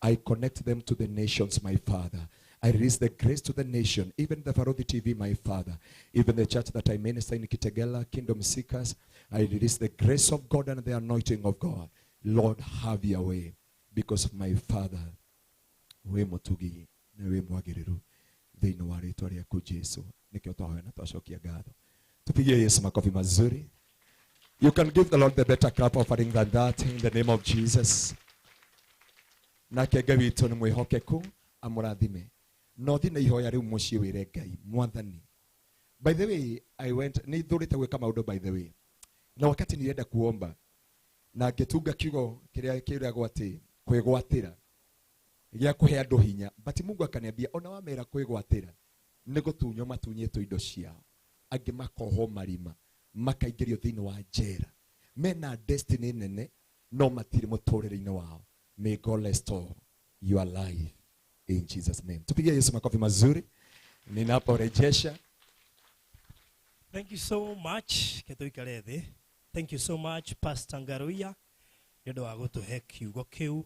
I connect them to the nations, my Father. I release the grace to the nation, even the Farodhi TV, my Father, even the church that I minister in Kitegela, Kingdom Seekers. I release the grace of God and the anointing of God. Lord, have your way, because my Father, we mutugi na wĩ mwagĩrĩru thĩinĩ wa rĩtwa rĩaku Jesu. Nĩkĩo twahoya na twacokia ngatho. Tupigie Yesu makofi mazuri. You can give the Lord the better clap offering than that in the name of Jesus. Nake Ngai witũ nĩ mwĩhokeku, amũrathime. No thiĩ na ihoya rĩu mũciĩ wĩre Ngai, Mwathani. By the way, I went, nĩ thũrĩte gwĩka maũndũ by the way. Na wakati nilienda kuomba na ngĩtunga kiugo kĩrĩa kĩragwo atĩ kwĩgwatĩra gĩa kũhe andũ hinya, but Mungu akaniambia ona wamera kwĩgwatĩra nĩ gũtunywo matunyĩtwo indo ciao, angĩ makohwo marima, makaingĩrio thĩinĩ wa njera, mena destiny nene no matirĩ mũtũrĩre-inĩ wao. May God restore your life in Jesus name. Tupigie Yesu makofi mazuri ninaporejesha. Thank you so much, Ketuikare thĩ. Thank you so much, Pastor Ngaruiya, nĩ ũndũ wa gũtũhe kiugo kĩu.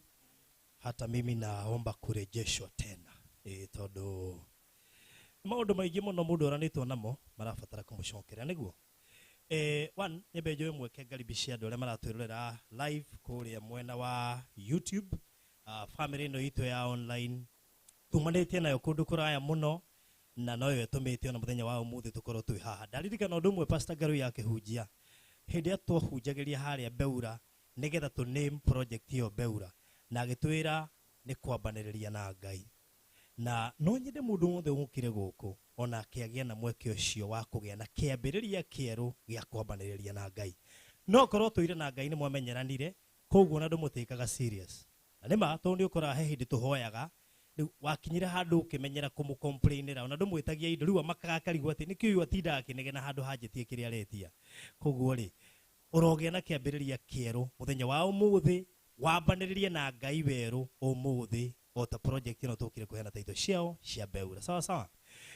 Hata mimi naomba kurejeshwa tena. Tondũ maũndũ maingĩ mũno mũndũ oranĩtwo namo marabatara kũmũcokeria nĩguo. One, nyambe njoe mweke ngaribishe andũ arĩa maratwĩrorera live kũrĩa mwena wa YouTube. Family ĩno itũ ya online tumanĩtie nayo kũndũ kũraya mũno, na noyo ĩtũmĩte ona mũthenya wa ũmũthĩ tũkorwo twĩ haha. Ndaririkana ũndũ ũmwe Pastor Ngaruiya akĩhunjia hĩndĩ ĩrĩa twahunjagĩria harĩa Beura nĩgetha tũ name project ĩyo Beura, na agĩtwĩra nĩ kwambanĩrĩria na Ngai. Na no nyende mũndũ wothe ũkire gũkũ ona akĩagĩa na mweke ũcio wa kũgĩa na kĩambĩrĩria kĩerũ gĩa kwambanĩrĩria na Ngai. No korwo tũire na Ngai nĩ mwamenyeranire, koguo ona ndũmũtĩkaga serious. Na nĩ ma tondũ nĩ ũkoraga he hĩndĩ tũhoyaga, rĩu wakinyire handũ ũkĩmenyera kũmũcomplainĩra, ona ndũmwĩtagia indo, rĩu amakaga akarigwo atĩ nĩkĩ ũyũ atindaga akĩnegena handũ hanjĩtie kĩrĩa aretia. Koguo rĩ, ũrogĩa na kĩambĩrĩria kĩerũ mũthenya wa ũmũthĩ, wambanĩrĩrie na Ngai werũ ũmũthĩ, o ta project ĩno tũkire kũheana title ciao cia Beura. Sawa sawa.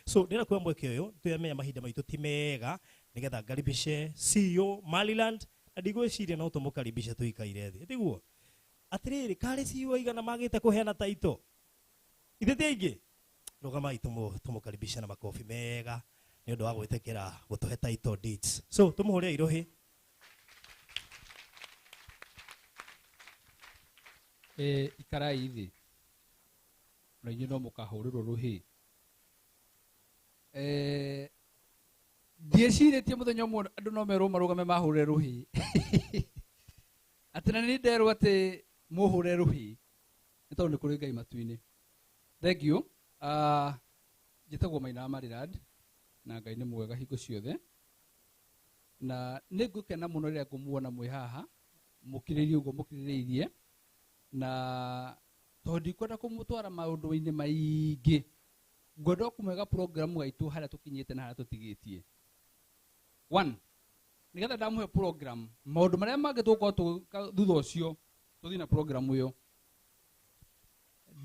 So ndĩrenda kuoya mweke ũyũ, twĩamenya mahinda maitũ ti mega, nĩgetha ngaribishe CEO Maryland, na ndigwĩciria no tũmũkaribishe tũikaire thĩ. Tiguo? Atĩrĩrĩ, karĩ CEO aigana magĩte kũheana title? Ithe ti aingĩ? Rũgamai tũmũkaribishe na makobi mega nĩ ũndũ wa gwĩtĩkĩra gũtũhe title deeds. So tũmũhũre irohĩ. Ikarai thĩ na inyuĩ no mũkahũrĩrwo rũhĩ. Ndiecirĩtie mũthenya ũmwe andũ no merwo marũgame mahũre rũhĩ. Atĩ na nĩ nderwo atĩ mũhũre rũhĩ nĩ tondũ nĩ kũrĩ Ngai matu-inĩ. Thank you. Njĩtagwo Maina wa Marirad na Ngai nĩ mwega hingo ciothe, na nĩ ngũkena mũno rĩrĩa ngũmuona mwĩ haha mũkirĩrĩirie ũguo mũkirĩrĩirie, na tondũ ndikwenda kũmũtwara maũndũ-inĩ maingĩ, ngwenda o kũmwega program gaitũ harĩa tũkinyĩte na harĩa tũtigĩtie. One, nĩgetha ndamũhe program maũndũ marĩa mangĩ tũgũkorwo tũgĩka thutha ũcio tũthiĩ na program ĩyo.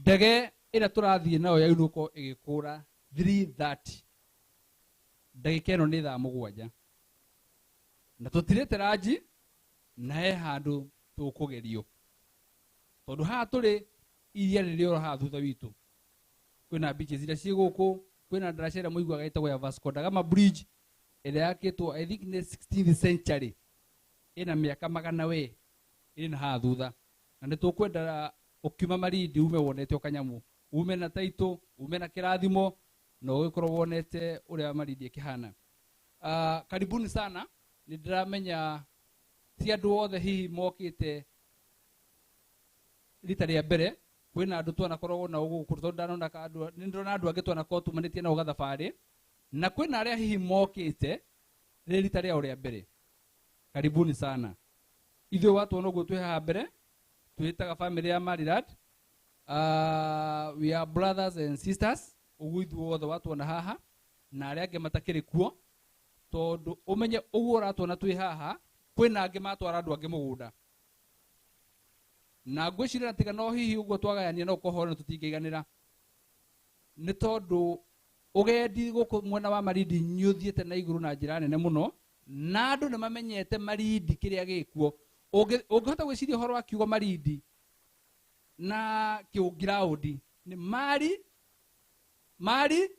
Ndege ĩrĩa tũrathiĩ nayo ya gũkorwo ĩgĩkũra 3:30, ndagĩka ĩno nĩ thaa 7, na tũtirĩte ranji na he handũ tũkũgerio, tondũ haha tũrĩ iria rĩrĩ oro haha thutha witũ, kwĩna beaches iria ciĩ gũkũ, kwĩna ndaraca ĩrĩa mũiguaga ĩtagwo ya Vasco da Gama Bridge ĩrĩa yakĩtwo I think nĩ 16th century, ĩna mĩaka magana we ĩrĩ na haha thutha, na nĩ tũkwenda ũkiuma Malindi ume wonete o kanyamũ, ume na taitũ, ume na kĩrathimo, na ũgĩkorwo wonete ũrĩa Malindi ĩkĩhana. Karibuni sana, nĩ ndĩramenya ti andũ othe hihi mokĩte rita rĩa mbere, kwĩna andũ twanakoragwo nao gũkũ, tondũ ndanona ka andũ, nĩ ndĩrona andũ angĩ twanakorwo tumanĩtie nao gathabarĩ, na kwĩna arĩa hihi mokĩte rĩ rita rĩao rĩa mbere. Karibuni sana. Ithuĩ watuona ũguo twĩ haha mbere, twĩtaga family ya Marirad. We are brothers and sisters, ũguo ithuĩ othe watuona haha, na arĩa angĩ matakĩrĩ kuo, tondũ ũmenye ũguo ũratuona twĩ haha, kwĩna angĩ matwara andũ angĩ mũgũnda. Na ngwĩciria tiga no hihi ũguo twagayania no ũkorwo nĩ tũtingĩiganĩra, nĩ tondũ ũgendi gũkũ mwena wa Malindi nĩ ũthiĩte na igũrũ na njĩra nene mũno, na andũ nĩ mamenyete Malindi kĩrĩa gĩkuo. Ũngĩhota gwĩciria ũhoro wa kiugo Malindi na kĩũngiraũndi nĩ mari, mari,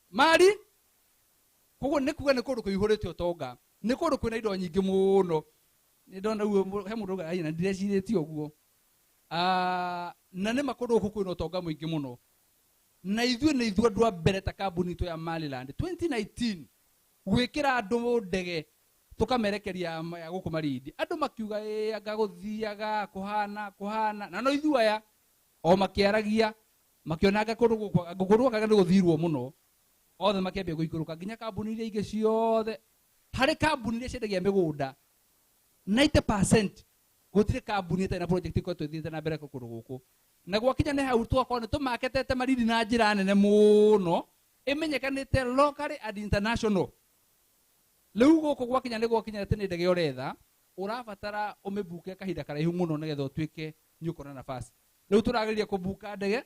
mari. Koguo nĩ kuga nĩ kũndũ kũihũrĩte ũtonga, nĩ kũndũ kwĩna indo nyingĩ mũno. Nĩ ndona ũguo he mũndũ auga, Ai, na ndirecirĩtie ũguo. Na nĩ ma kũndũ gũkũ kwĩna ũtonga mũingĩ mũno, na ithuĩ nĩ ithuĩ andũ a mbere ta kambuni itũ ya Maryland 2019 gwĩkĩra andũ ndege tũkamerekeria ya gũkũ Malindi. Andũ makiuga, ĩ, anga gũthiaga kũhana, kũhana, na no ithuĩ aya o makĩaragia makĩonaga kũndũ gũkũ, kũndũ gũkũ nĩ gũthirwo mũno, othe makĩambia gũikũrũka nginya kambuni iria ingĩ ciothe. Harĩ kambuni iria ciendagia mĩgũnda 90% gũtirĩ kambuni ĩtarĩ na project ĩkoretwo ĩthiĩte na mbere kũndũ gũkũ. Na gwakinya nĩ hau tũgakorwo nĩ tũmaketete Malindi na njĩra nene mũno, ĩmenyekanĩte locally and international. Rĩu gũkũ gwakinya nĩ gwakinya atĩ nĩ ndege ũretha, ũrabatara ũmĩbuke kahinda karaihu mũno nĩgetha ũtuĩke nĩ ũkona nafasi. Rĩu tũrageria kũbuka ndege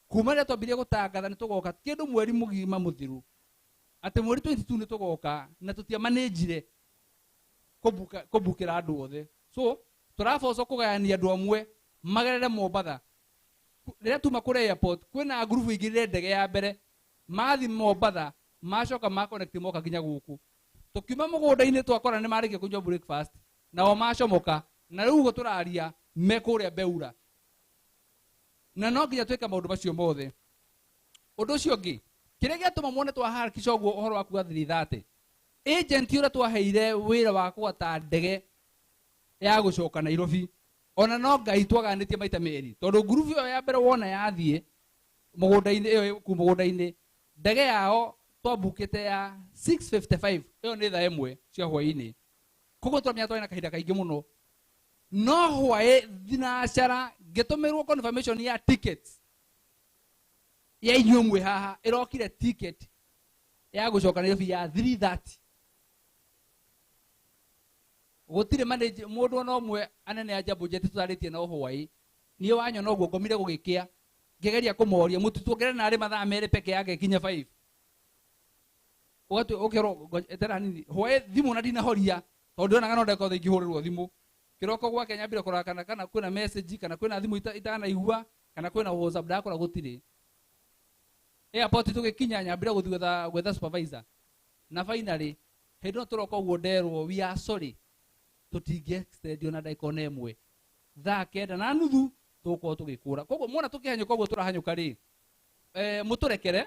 kuma rĩrĩa twambirie gũtangatha nĩ tũgoka kĩndũ mweri mũgima mũthiru, atĩ mweri 22 nĩ tũgoka, na tũtiamanĩnjire kũbukĩra andũ othe. So tũraboco kũgayania andũ amwe magerere Mombatha. Rĩrĩa tuma kũrĩa airport kwĩna ngurubu ingĩ ndege ya mbere mathi Mombatha, macoka ma connect moka nginya gũkũ. Tũkiuma mũgũnda-inĩ twakora nĩ marĩkia kũnyua breakfast, nao macomoka, na rĩu ũguo tũraria me kũrĩa Beura. Na no nginya twĩke maũndũ macio mothe. Ũndũ ũcio ũngĩ, kĩrĩa gĩatũma muone twaharakisha ũguo ũhoro wa kuga 3:30, agent ũrĩa twaheire wĩra wa kũgata ndege ya gũcoka Nairobi, ona no Ngai twaganĩtie maita merĩ, tondũ ngurubu ĩyo ya mbere wona yathiĩ mũgũnda-inĩ, ĩyo ĩ kũu mũgũnda-inĩ, ndege yao twambukĩte ya 6:55, ĩyo nĩ thaa 1 cia hwaĩ-inĩ. Koguo twamenya twarĩ na kahinda kaingĩ mũno. No hwaĩ thinacara ngĩtũmĩrwo confirmation ya tickets ya inyuĩ mwĩ haha, ĩrokire ticket ya gũcoka Nairobi ya 3:30. Gũtirĩ manage mũndũ ona ũmwe anene a Jambo Jet tũtarĩtie nao hwaĩ. Niĩ wanyona ũguo ngomire gũgĩkĩa, ngĩgeria kũmoria mũtituongerere narĩ mathaa merĩ peke yake nginya 5. Ũgatue ũkerwo etera hanini hwaĩ thimũ na ndinahoria, tondũ ndionaga no ndekothe ingĩhũrĩrwo thimũ. Kĩroko gwake nyambire kũrora kana kwĩna message, kana kwĩna thimũ itanaigua, kana kwĩna WhatsApp, ndakora gũtirĩ. Airport tũgĩkinya nyambire gũthiĩ gwetha supervisor. Na finally hĩndĩ ĩno tũroka ũguo nderwo we are sorry, tũtingĩ extend ona ndagĩka ona ĩmwe, thaa 9:30 tũgũkorwo tũgĩkũra. Koguo muona tũkĩhanyũka ũguo tũrahanyũka rĩ, mũtũrekere,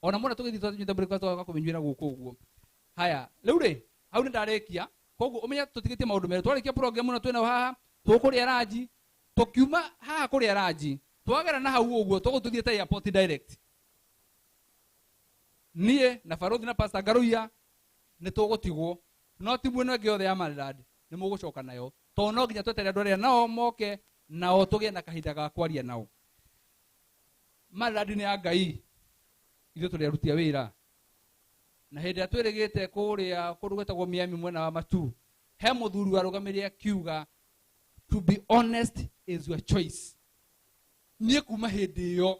ona muona tũgĩthiĩ twanyuĩte breakfast tũgoka kũmĩnyuĩra gũkũ ũguo. Haya, rĩu rĩ, hau nĩ ndarĩkia. Koguo ũmenye tũtigĩtie maũndũ merĩ. Twarĩkia program ĩno twĩnayo haha, tũkũrĩa ranji, tũkiuma haha kũrĩa ranji, Twagera na hau ũguo tũgũtũthiĩte airport direct. Niĩ na Barothi na Pastor Ngaruiya nĩ tũgũtigwo, no timu ĩno ĩngĩ yothe ya Maryland nĩ mũgũcoka nayo, tondũ no nginya tweterere andũ arĩa nao moke nao tũgĩe na kahinda ga kwaria nao. Maryland nĩ ya Ngai, ithuĩ tũrĩ aruti a wĩra. Na hĩndĩ ĩrĩa twĩrĩgĩte kũrĩa kũndũ gwĩtagwo Miami mwena wa Matu, he mũthuri warũgamĩrĩre akiuga, to be honest is your choice. Niĩ kuma hĩndĩ ĩyo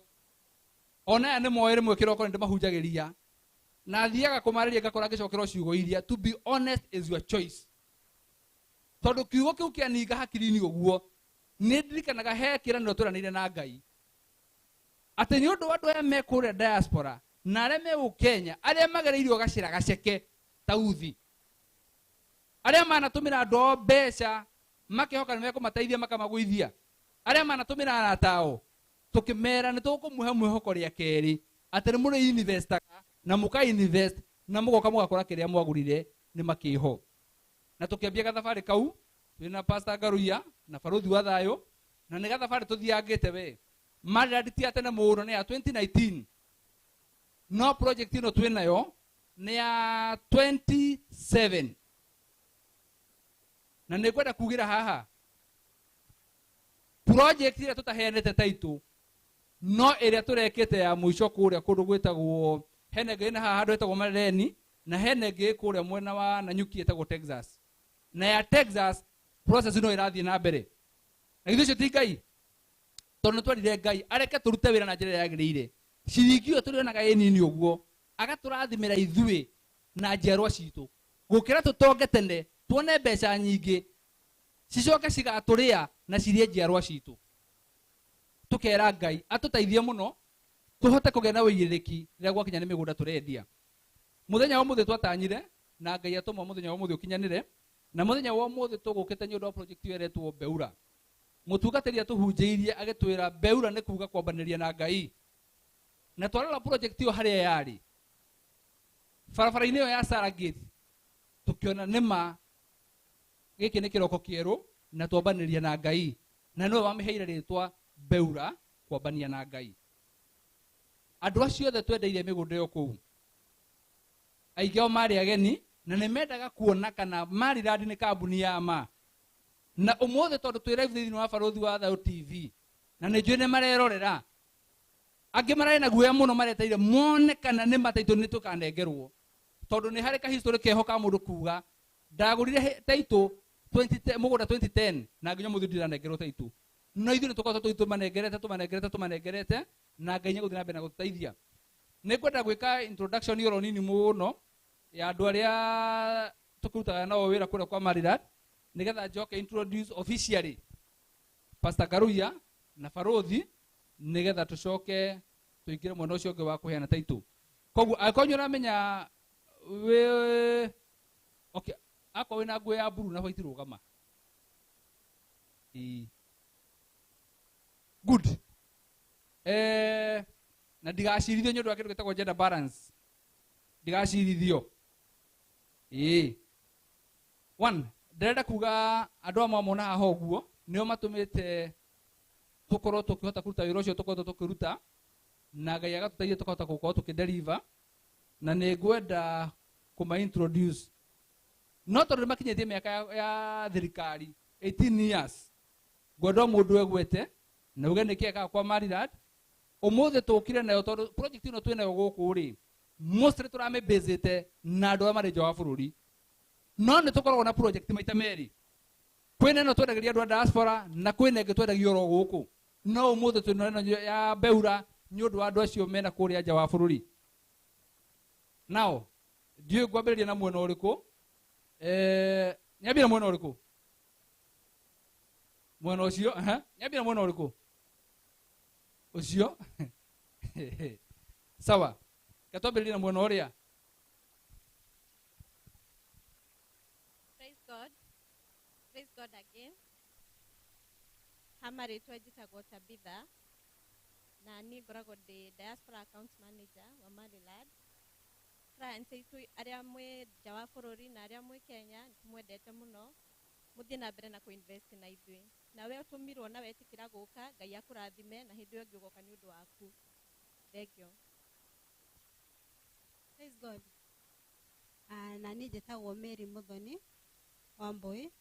ona aya nĩ moĩ rĩmwe kĩroko nĩ ndĩmahunjagĩria, na thiaga kũmarĩria ngakora ngĩcokerwo ciugo iria, to be honest is your choice. Tondũ kiugo kĩu kĩaninga hakiri-inĩ ũguo, nĩ ndirikanaga he kĩĩranĩro twĩranĩire na Ngai atĩ nĩ ũndũ wa andũ aya me kũrĩa diaspora na arĩa me gũkũ Kenya, arĩa magereirio gacĩra gaceke ta uthi, arĩa manatũmĩra andũ ao mbeca makehoka nĩ mekũmateithia makamagũithia, arĩa manatũmĩra arata ao tũkĩmera nĩ tũkũmũhe mwĩhoko rĩa kerĩ atĩ nĩ mũrĩ investaga na mũka invest na mũgoka mũgakora kĩrĩa mwagũrire nĩ makĩho. Na tũkĩambia gathabarĩ kau twĩna Pastor Ngaruiya na Barothi wa Thayũ, na nĩ gathabarĩ tũthiangĩte we. Maryland ti ya tene mũno, nĩ ya 2019, no project ĩno twĩnayo nĩ ya 27. Na nĩ ngwenda kugĩra haha project ĩrĩa tũtaheanĩte title, no ĩrĩa tũrekĩte ya mũico kũrĩa kũndũ gwĩtagwo, hena ĩngĩ ĩna haha handũ hetagwo Mareni, na hena ĩngĩ kũrĩa mwena wa Nanyuki ĩtagwo Texas. Na ya Texas process no ĩrathiĩ na mbere. Na githĩ ũcio ti Ngai? Tondũ nĩ twerire Ngai areke tũrute wĩra na njĩra ĩrĩa yagĩrĩire. Ciringi ĩyo tũrĩonaga ĩ nini ũguo, agatũrathimĩra ithuĩ na njiarwa citũ, gũkĩra tũtonge tene tuone mbeca nyingĩ cicoke cigatũrĩa na cirĩe njiarwa citũ. Tũkera Ngai atũteithie mũno tũhote kũgĩa na ũigĩrĩrĩki rĩrĩa gwakinya nĩ mĩgũnda tũrendia. Mũthenya wa ũmũthĩ twatanyire na Ngai atũma mũthenya wa ũmũthĩ ũkinyanĩre, na mũthenya wa ũmũthĩ tũgũkĩte nĩ ũndũ wa project ĩyo ĩretwo Beura. Mũtungatĩri atũhunjĩirie agĩtwĩra Beura nĩ kuga kwambanĩria na Ngai. Na twarora project ĩyo harĩa yarĩ barabara-inĩ ĩyo ya Sarah Gate, tũkĩona nĩma gĩkĩ nĩ kĩroko kĩerũ na twambanĩria na Ngai, na nĩwe wamĩheire rĩtwa Beura, kwambania na Ngai. Andũ acio othe twendeire mĩgũnda ĩyo kũu, aingĩ ao marĩ ageni na nĩ mendaga kuona kana Maryland nĩ kambuni ya ma. Na ũmũthĩ tondũ twĩ live thĩinĩ wa Barothi wa Thayũ TV, na nĩ njũĩ nĩ marerorera, angĩ mararĩ na guoya mũno mareteire mone kana nĩ mataitũ nĩ tũkanengerwo, tondũ nĩ harĩ kahistory keho ka mũndũ kuga ndagũrire taitũ mũgũnda 2010 na nginya mũthĩ ndiranengerwo taitũ. No ithuĩ nĩ tũkoretwo tũmanengerete, tũmanengerete, tũmanengerete, na Ngai nĩegũthiĩ na mbere na gũtũteithia. Nĩ ngwenda gwĩka introduction oro nini mũno ya andũ arĩa tũkĩrutaga nao wĩra kũrĩa kwa Maryland, nĩgetha njoke introduce officially Pastor Ngaruiya na Barothi, nĩgetha tũcoke tũingĩre mwena ũcio ũngĩ wa kũheana taitũ. Koguo angĩkorwo nĩ ũramenya wĩ okay, akorwo wĩna nguo ya blue na white rũgama. Ĩĩ. Good. Na ndigacirithio nĩ ũndũ wa kĩndũ gĩtagwo gender balance. Ndigacirithio. Ĩĩ. One, ndĩrenda kuga andũ amwe mona haha ũguo nĩo matũmĩte tũkorwo tũkĩhota kũruta wĩra ũcio tũkoretwo tũkĩruta, na Ngai agatũteithia tũkahota gũkorwo tũkĩdeliver, na nĩ ngwenda kũma introduce. No tondũ nĩmakinyĩtie mĩaka ya thirikari 18 years, ngwenda o mũndũ egwete na uge nĩkĩ ekaga kwa Maryland. Ũmũthĩ tũkire nayo tondũ project ĩno twĩnayo gũkũ rĩ, mostly tũramĩbasĩte na andũ arĩa marĩ nja wa bũrũri, no nĩ tũkoragwo na project maita merĩ. Kwĩna ĩno twendagĩria andũ a diaspora na kwĩna ĩngĩ twendagia oro gũkũ. No ũmũthĩ twĩna ĩno ya Beura nĩ ũndũ wa andũ acio mena kũrĩa nja wa bũrũri. Nao ndiũĩ ngwambĩrĩria na mwena ũrĩkũ. Nyambie na mwena ũrĩkũ? Mwena ũcio, aha, nyambie na mwena ũrĩkũ? Ũcio. Sawa. Gatwambĩrĩrie na mwena ũrĩa. Praise God. Praise God again. Hama rĩtwa njĩtagwo Tabitha, na niĩ ngoragwo ndĩ diaspora account manager wa Maryland. Clients aitũ arĩa mwĩ nja wa bũrũri na arĩa mwĩ Kenya nĩ tũmwendete mũno. Mũthiĩ na mbere na kũ-invest na ithuĩ. Nawe ũtũmirwo na wetĩkĩra gũka, Ngai akũrathime na hĩndĩ ĩyo ĩngĩ ũgoka nĩ ũndũ waku. Thank you. Praise God. Na niĩ njĩtagwo Mary Muthoni wa Mbui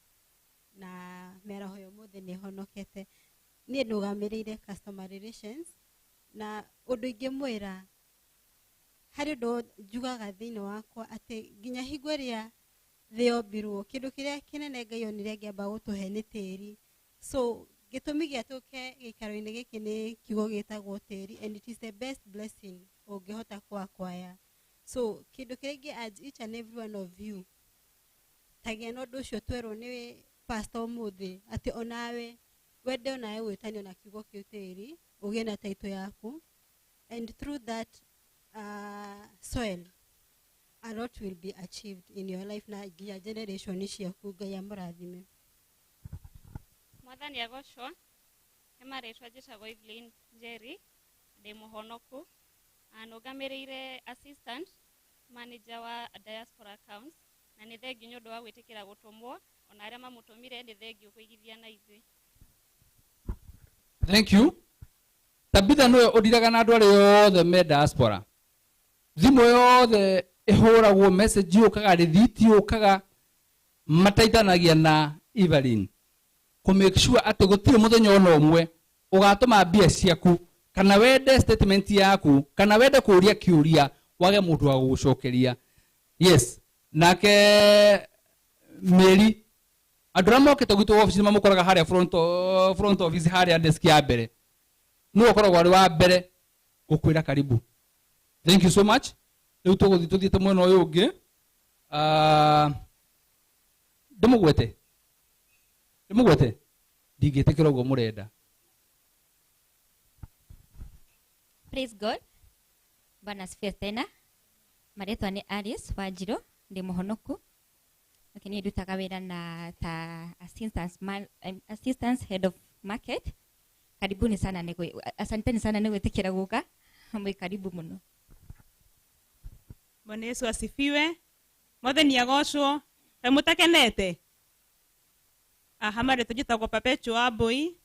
na mĩaraho ya ũmũthĩ nĩ honokete. Niĩ ndũgamĩrĩire customer relations na ũndũ ingĩmwĩra harĩ ũndũ njugaga thĩinĩ wakwa atĩ nginya hingo ĩrĩa thĩ yombirwo kĩndũ kĩrĩa kĩnene Ngai onire angĩamba gũtũhe nĩ tĩri. So gĩtũmi gĩa tũke gĩikaro-inĩ gĩkĩ nĩ kiugo gĩtagwo tĩri, and it is the best blessing ũngĩhota kũ-acquire. So kĩndũ kĩrĩa ingĩ urge each and every one of you, tagĩa na ũndũ ũcio twerwo nĩ pastor ũmũthĩ atĩ onawe wende onawe gwĩtanio na kiugo kĩu tĩri, ũgĩe na title yaku, and through that soil a lot will be achieved in your life na nginya generation ciaku. Ngai amũrathime. Mwathani agocwo. Nĩ marĩtwa njĩtagwo Evelyn Njeri, ndĩ mũhonoku. Nũgamĩrĩire assistant manager wa diaspora accounts, na nĩ thengiũ nĩ ũndũ wa gwĩtĩkĩra gũtũmwo, ona arĩa mamũtũmire nĩ thengiũ kũigithia na ithuĩ. Thank you. Tabitha nĩwe ũndiraga na andũ arĩa othe me diaspora. Thimũ yothe ĩhũragwo, message yũkaga, rĩthiti yũkaga, mateithanagia na Evelyn kũ make sure atĩ gũtirĩ mũthenya ona ũmwe ũgatũma mbia ciaku kana wende statement yaku kana wende kũũria kĩũria wage mũndũ wa gũgũcokeria. Yes, nake Mary, andũ arĩa mokĩte gwitũ office mamũkoraga harĩa front office, harĩa desk ya mbere, nĩwe ũkoragwo arĩ wa mbere gũkwĩra karibu. Thank you so much. Rĩu tũgũthiĩ tũthiĩte mwena ũyũ ũngĩ. Ndĩmũgwete, ndĩmũgwete, ndingĩtĩkĩra ũguo mũrenda. Praise God. Bwana asifiwe tena. Marĩtwa nĩ Alice Wanjiru, ndĩ mũhonoku. Okay, niĩ ndutaga wĩra na ta assistant head of market. Karibuni sana nĩ asanteni sana nĩ gwĩtĩkĩra gũka. Mwĩ karibu mũno. Bwana Yesu asifiwe. Mwathani agocwo. Kaĩ mũtakenete? Aha, marĩtwa njĩtagwo Perpetua Wambui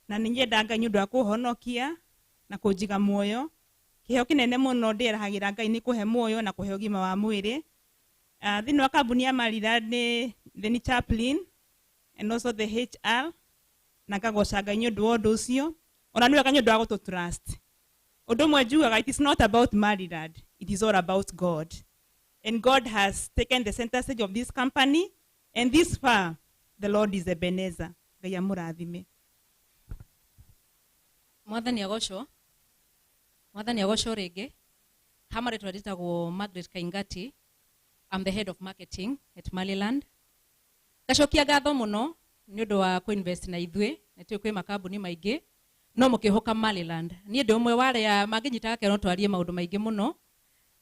na nĩ nyenda Ngai nĩ ũndũ wa kũhonokia na kũnjiga muoyo. Kĩheo kĩnene mũno ndĩrahagĩra Ngai nĩ kũhe muoyo na kũhe ũgima wa mwĩrĩ. Thĩinĩ wa kambuni ya Maryland nĩ the chaplain and also the HR, na ngagoca Ngai nĩ ũndũ wa ũndũ ũcio. Ona nĩ wega nĩ ũndũ wa gũtũ trust. Ũndũ ũmwe njugaga, it is not about Maryland, it is all about God. And God has taken the center stage of this company, and this far, the Lord is Ebenezer. Ngai amũrathime. Mwathani agocwo. Mwathani agocwo rĩngĩ. Ha marĩtwa njĩtagwo Margaret Kaingati. I'm the head of marketing at Maryland. Ngacokia ngatho mũno nĩ ũndũ wa kũ-invest na ithuĩ, nĩ tũĩ kwĩ makambuni maingĩ no mũkĩhoka Maryland. Niĩ ndĩ ũmwe wa arĩa mangĩnyita gakeno twarie maũndũ maingĩ mũno,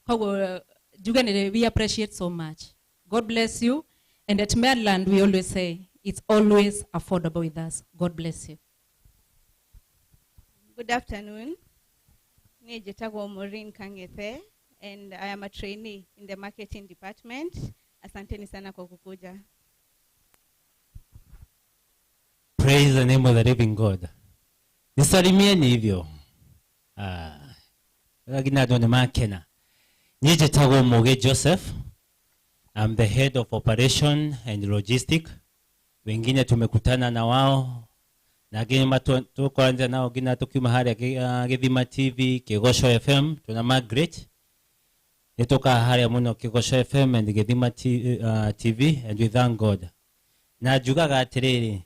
koguo njuge nĩ we appreciate so much. God bless you, and at Maryland we always say it's always affordable with us. God bless you. Good afternoon. Niĩ njĩtagwo Maureen Kangethe and I am a trainee in the marketing department. Asanteni sana kwa kukuja. Praise the name of the living God. Nisalimieni hivyo. Ah. Lakini andũ nĩ makena. Niĩ njĩtagwo Mũgĩ Joseph. I'm the head of operation and logistic. Wengine tumekutana na wao na angĩ tũkoranĩte nao nginya tũkiuma harĩa Gĩthima TV, Kĩgoco FM, tuna Margaret. Nĩ tũkaga harĩa mũno Kĩgoco FM and Gĩthima TV, and we thank God. Na njugaga atĩrĩrĩ,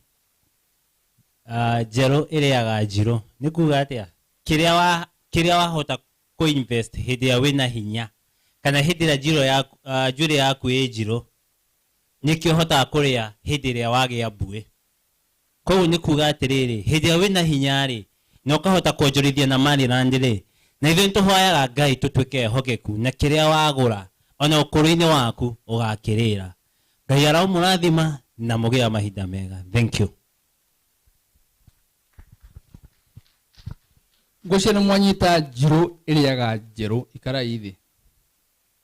njerũ ĩrĩaga njirũ. Nĩ kuga atĩa? Kĩrĩa wahota kũ-invest hĩndĩ ĩrĩa wĩna hinya kana hĩndĩ ĩrĩa njirũ yaku, njuĩrĩ yaku ĩ njirũ, nĩkĩo ũhotaga kũrĩa hĩndĩ ĩrĩa wagĩa mbuĩ. Koguo nĩ kuga atĩrĩrĩ, hĩndĩ ĩrĩa wĩna hinya rĩ, na ũkahota kuonjorithia na Maryland rĩ, na ithuĩ nĩtũhoyaga Ngai tũtuĩke ehokeku na kĩrĩa wagũra ona ũkũrũ-inĩ waku ũgakĩrĩra. Ngai aromũrathima na mũgĩe mahinda mega. Thank you. Ngwĩciria nĩ mwanyita njirũ ĩrĩaga njerũ, ikarai thĩ.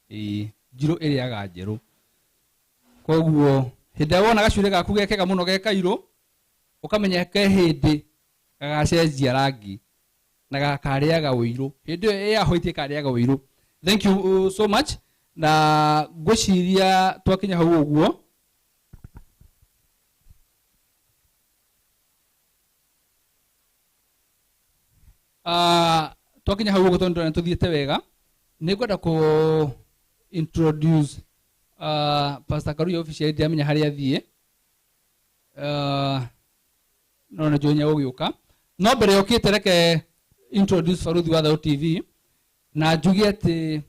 Ĩĩ, njirũ ĩrĩaga njerũ. Koguo Hĩndĩ ĩrĩa wona gacuĩrĩ gaku ge kega mũno ge kairũ, ũkamenya ke hĩndĩ gagacenjia rangi na gakarĩaga ũirũ. Hĩndĩ ĩyo ya white ĩkarĩaga ũirũ. Thank you so much. Na ngwĩciria twakinya hau ũguo. Twakinya hau ũguo tondũ nĩ tũthiĩte wega, nĩ ngwenda kũ introduce Pastor Karuya officially, ndiramenya harĩa athiĩ. No nĩ njũĩ nĩegũgĩũka. No mbere yũkĩte reke introduce Baruthi wa Thayũ TV na njuge atĩ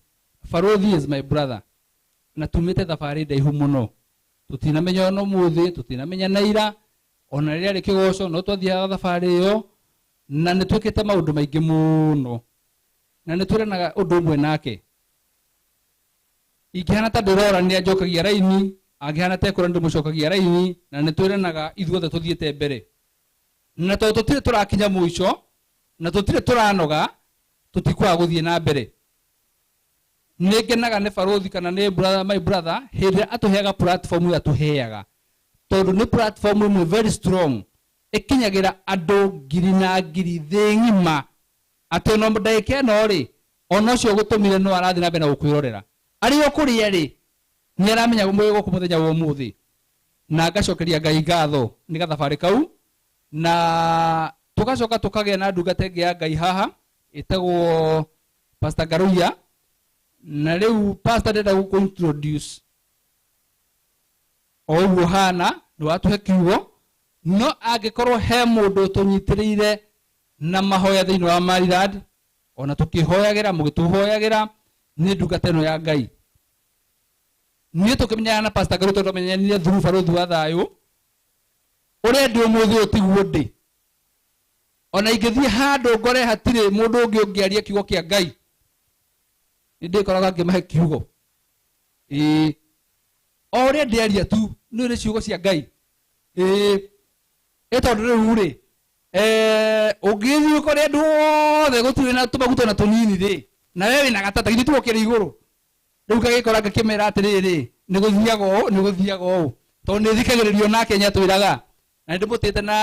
Baruthi is my brother na tumĩte thabarĩ ndaihu mũno. Tũtinamenya ona ũmũthĩ, tũtinamenya na ira, ona rĩrĩa rĩ kĩgoco no twathiaga thabarĩ ĩyo na nĩ twĩkĩte maũndũ maingĩ mũno na nĩ twĩranaga ũndũ ũmwe nake. Ingĩhana ta ndĩrora nĩ anjokagia raini, angĩhana ta ekũra ndĩmũcokagia raini, na nĩ twĩranaga ithuothe tũthiĩte mbere. Na tondũ tũtirĩ tũrakinya mũico na tũtirĩ tũranoga, tũtikwaga gũthiĩ na mbere. Nĩ ngenaga nĩ Baruthi kana nĩ brother, my brother, hĩndĩ ĩrĩa atũheaga platform ĩyo atũheaga, tondũ nĩ platform ĩmwe very strong ĩkinyagĩra andũ ngiri na ngiri thĩ ng'ima, atĩ ona ndagĩka ĩno rĩ, ona ũcio ũgũtũmire no arathiĩ na mbere na gũkwĩrorera. Arĩ o kũrĩa rĩ, nĩ aramenya mwĩ gũkũ mũthenya wa ũmũthĩ. Na ngacokeria Ngai ngatho nĩ gathabarĩ kau, na tũgacoka tũkagĩa na ndungata ĩngĩ ya Ngai haha ĩtagwo Pastor Ngaruiya. Na rĩu Pastor ndĩrenda gũkũ introduce o ũguo hana, nĩ watũhe kiugo, no angĩkorwo he mũndũ tũnyitĩrĩire na mahoya thĩinĩ wa Maryland, ona tũkĩhoyagĩra, mũgĩtũhoyagĩra, nĩ ndungata ĩno ya Ngai. Niĩ tũkĩmenyana na Pastor Ngaruiya tondũ twamenyanire through Baruthi wa Thayũ. Ũrĩa ndĩ ũmũthĩ ũyũ tiguo ndĩ. Ona ingĩthiĩ handũ ngore hatirĩ mũndũ ũngĩ ũngĩaria kiugo kĩa Ngai, nĩ ndĩkoraga ngĩmahe kiugo. Ĩĩ, o ũrĩa ndĩaria tu nĩ ũrĩ ciugo cia Ngai. Ĩĩ, ĩ tondũ rĩu rĩ, ũngĩthiĩ ũkore andũ othe gũtirĩ na tũmaguta na tũnini rĩ, na we wĩna gatata githĩ tiwe ũkĩrĩ igũrũ. Rĩu ngagĩkora ngakĩmera atĩrĩrĩ, nĩ gũthiaga ũũ, nĩ gũthiaga ũũ, tondũ nĩ thikagĩrĩrio nake nĩ atwĩraga, na nĩ ndĩmũtĩĩte na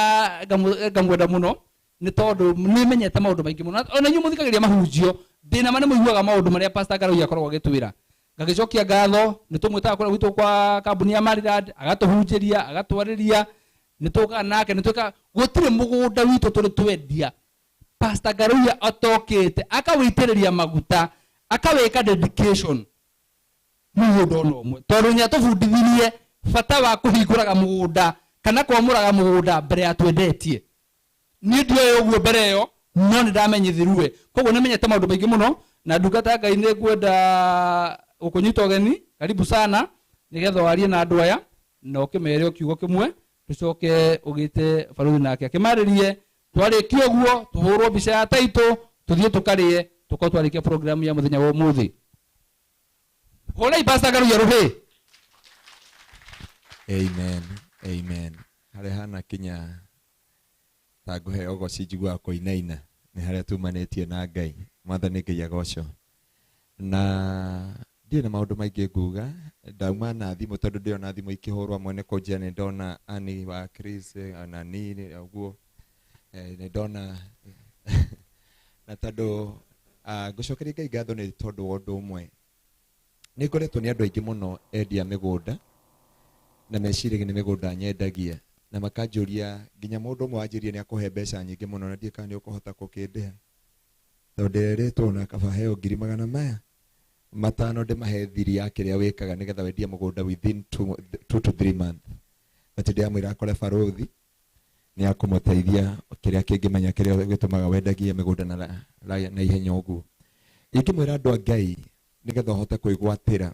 ngamwenda mũno, nĩ tondũ nĩ menyete maũndũ maingĩ mũno. Ona inyuĩ mũthikagĩrĩria mahunjio, ndĩna ma nĩ mũiguaga maũndũ marĩa Pastor Ngaruiya akoragwo agĩtwĩra. Ngagĩcokia ngatho, nĩ tũmwĩtaga kũrĩa gwitũ kwa kambuni ya Maryland, agatũhunjĩria, agatwarĩria, nĩ tũkaga nake, nĩ twĩkaga, gũtirĩ mũgũnda witũ tũrĩ twendia. Pastor Ngaruiya atokĩte, akawĩitĩrĩria maguta, akawĩka dedication mũgũnda ona ũmwe, tondũ nĩ atũbundithirie bata wa kũhingũraga mũgũnda kana kwamũraga mũgũnda mbere ya twendetie. Niĩ ndioĩ ũguo mbere ĩyo, no nĩ ndamenyithirie. Koguo nĩ menyete maũndũ maingĩ mũno, na ndungata ya Ngai nĩ ngwenda gũkũnyita ũgeni, karibu sana, nĩgetha warie na andũ aya, na ũkĩmere o kiugo kĩmwe, tũcoke ũgĩte Baruthi nake akĩmarĩrie. Twarĩkia ũguo, tũhũrwo mbica ya taitũ, tũthiĩ tũkarĩe, tũkorwo twarĩkia program ya mũthenya wa ũmũthĩ. Hũrai Pastor Ngaruiya rũhĩ. Amen, amen. Harĩa hana kinya ta ngũheo ũgoci njiguaga kũinaina, nĩ harĩa tumanĩtie na Ngai. Mwathani Ngai agocwo. Na ndirĩ na maũndũ maingĩ nguga, ndauma na thimũ tondũ ndĩrona thimũ ikĩhũrwo amwe nĩ kũnjĩra nĩ ndona Annie wa Chris, na niĩ ũguo. Nĩ ndona na tondũ, ngũcokeria Ngai ngatho nĩ tondũ wa ũndũ ũmwe. Nĩ ngoretwo nĩ andũ aingĩ mũno endia mĩgũnda, na meciragia nĩ mĩgũnda nyendagia, na makanjũria, nginya mũndũ ũmwe wanjĩrire nĩ akũhe mbeca nyingĩ mũno na ndiũĩ kana nĩ ũkũhota gũkĩndĩha. Tondũ ndĩrerĩtwo na kaba heo ngiri magana maya matano ndĩmahe thiri ya kĩrĩa wĩkaga nĩgetha wendie mũgũnda within 2 to 3 months. But ndĩramwĩra akore Baruthi nĩ akũmũteithia kĩrĩa kĩngĩmenya kĩrĩa gĩtũmaga wendagie mĩgũnda na ihenya ũguo. Ingĩmwĩra andũ a Ngai nĩgetha ũhote kwĩgwatĩra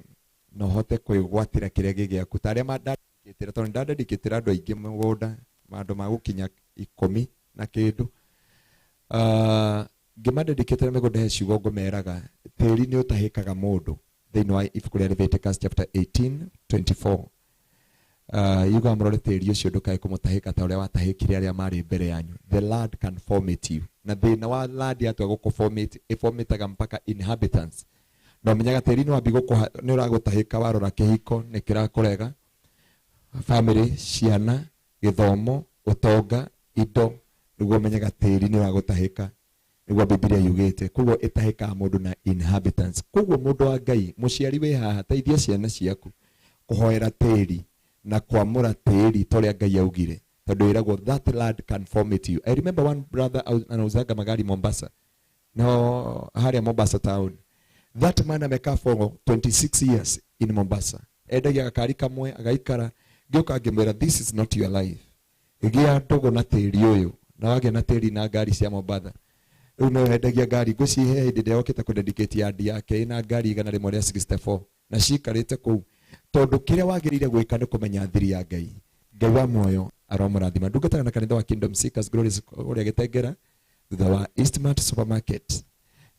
na ũhote kwĩgwatĩra kĩrĩa gĩ gĩaku, ta arĩa mandandĩkĩtĩra, tondũ nĩndandĩkĩtĩra andũ aingĩ mũgũnda, mandũ ma gũkinya 10 na kĩndũ. Ngĩmandĩkĩtĩra mĩgũnda he ciugo ngũmeraga, tĩri nĩ ũtahĩkaga mũndũ thĩinĩ wa ibuku rĩa Leviticus chapter 18:24. Yugaga mũrore tĩri ũcio ndũkae kũmũtahĩka ta ũrĩa watahĩkire arĩa marĩ mbere yanyu. The land can vomit you. Na thĩna wa land yatua gũkũ-vomit, ĩvomitaga mpaka inhabitants. Na ũmenyaga tĩri nĩ wambi gũkũha, nĩ ũragũtahĩka warora kĩhiko nĩ kĩrakũrega. Family, ciana, gĩthomo, ũtonga, indo, nĩguo ũmenyaga tĩri nĩ wagũtahĩka. Nĩguo Biblia yugĩte. Koguo ĩtahĩkaga mũndũ na inhabitants. Koguo mũndũ wa Ngai, mũciari wĩ haha, teithia ciana ciaku kũhoera tĩri na kwamũra tĩri ta ũrĩa Ngai augire. Tondũ ĩragwo that land can vomit you. I remember one brother anauzaga magari Mombasa. No, harĩa Mombasa town. That man amekaa for 26 years in Mombasa. Endagia gakari kamwe agaikara, ngĩũka ngĩmwĩra this is not your life. Gĩa ndũgũ na tĩri ũyũ, na wagĩa na tĩri na ngari cia Mombasa. Rĩu nĩwe wendagia ngari, ngwĩciria he hĩndĩ ĩrĩa okĩte kũdedicate yard yake ĩna ngari 164 na cikarĩte kũu. Tondũ kĩrĩa wagĩrĩire gwĩka nĩ kũmenya thiri ya Ngai. Ngai wa muoyo aromũrathima. Ndungataga na kanitha wa Kingdom Seekers Glorious ũrĩa Gĩtengera, thutha wa Eastmart Supermarket.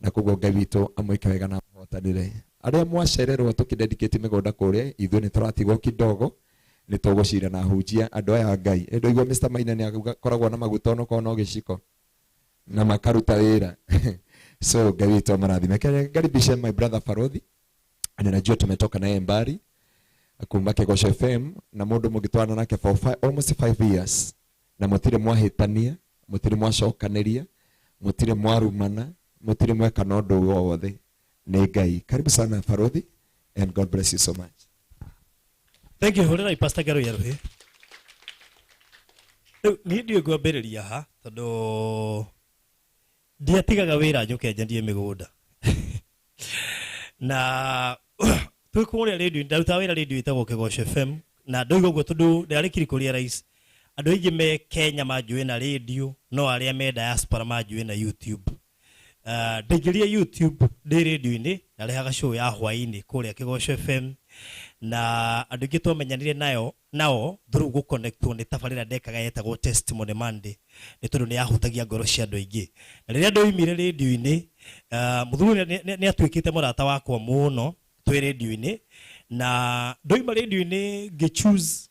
Na koguo Ngai witũ amwĩke wega na amũhotanĩre. Arĩa mwacererwo tũkĩdedicate mĩgũnda kũrĩa, ithuĩ nĩ tũratigwo kidogo, nĩ tũgũcira na hunjia andũ aya a Ngai. Ĩ ndũigua Mr. Maina nĩ akoragwo na maguta onokorwo no gĩciko na makaruta wĩra. So Ngai witũ amũrathime. Karibishe my brother Farodhi. Na najua tumetoka naye mbali kuma Kĩgoco FM na mũndũ mũngĩtwarana nake for almost 5 years na mũtirĩ mwahĩtania, mũtirĩ mwacokanĩria, mũtirĩ mwarumana, mũtirĩ mweka na ũndũ o wothe. Nĩ Ngai. Karibu sana Farodhi and God bless you so much. Thank you. Hũrĩrai Pastor Ngaruiya rũhĩ. Rĩu niĩ ndiũĩ ngwambĩrĩria ha tondũ ndiatigaga wĩra njũke njendia mĩgũnda. Na twĩ kũrĩa radio, ndarutaga wĩra radio ĩtagwo Kĩgoco FM, na ndoiga ũguo tondũ ndarĩkirie kũrĩa rais. Andũ aingĩ me Kenya manjũĩ na radio, no arĩa me diaspora manjũĩ na YouTube. Ndaingĩrire YouTube ndĩ radio-inĩ, ndarehaga show ya hwaĩ-inĩ kũrĩa Kĩgoco FM, na andũ aingĩ twamenyanire nao through gũconnectwo nĩ tabarĩra ndekaga yetagwo Testimony Monday, nĩ tondũ nĩ yahutagia ngoro cia andũ aingĩ. Na rĩrĩa ndoimire radio-inĩ, mũthuri nĩ atuĩkĩte mũrata wakwa mũno twĩ radio-inĩ, na ndoima radio-inĩ ngĩ choose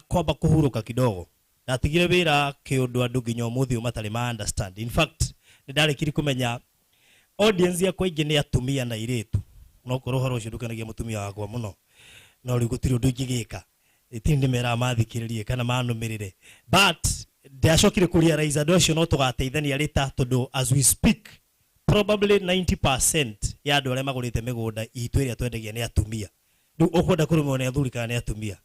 kwamba kũhurũka kidogo. Ndatigire wĩra kĩũndũ andũ nginya ũmũthĩ ũyũ matarĩ ma understand. In fact, nĩ ndarĩkirie kũmenya audience yakwa aingĩ nĩ atumia na airĩtu. No korwo ũhoro ũcio ndũkenagia mũtumia wakwa mũno, no rĩu gũtirĩ ũndũ ingĩgĩka. Tini nĩ meraga mathikĩrĩrie kana manũmĩrĩre. But ndacokire kũ realize andũ acio no tũgateithania rĩta, tondũ as we speak probably 90% ya andũ arĩa magũrĩte mĩgũnda itũ ĩrĩa twendagia nĩ atumia. Rĩu ũkwenda kũrũmwo nĩ athuri kana nĩ atumia?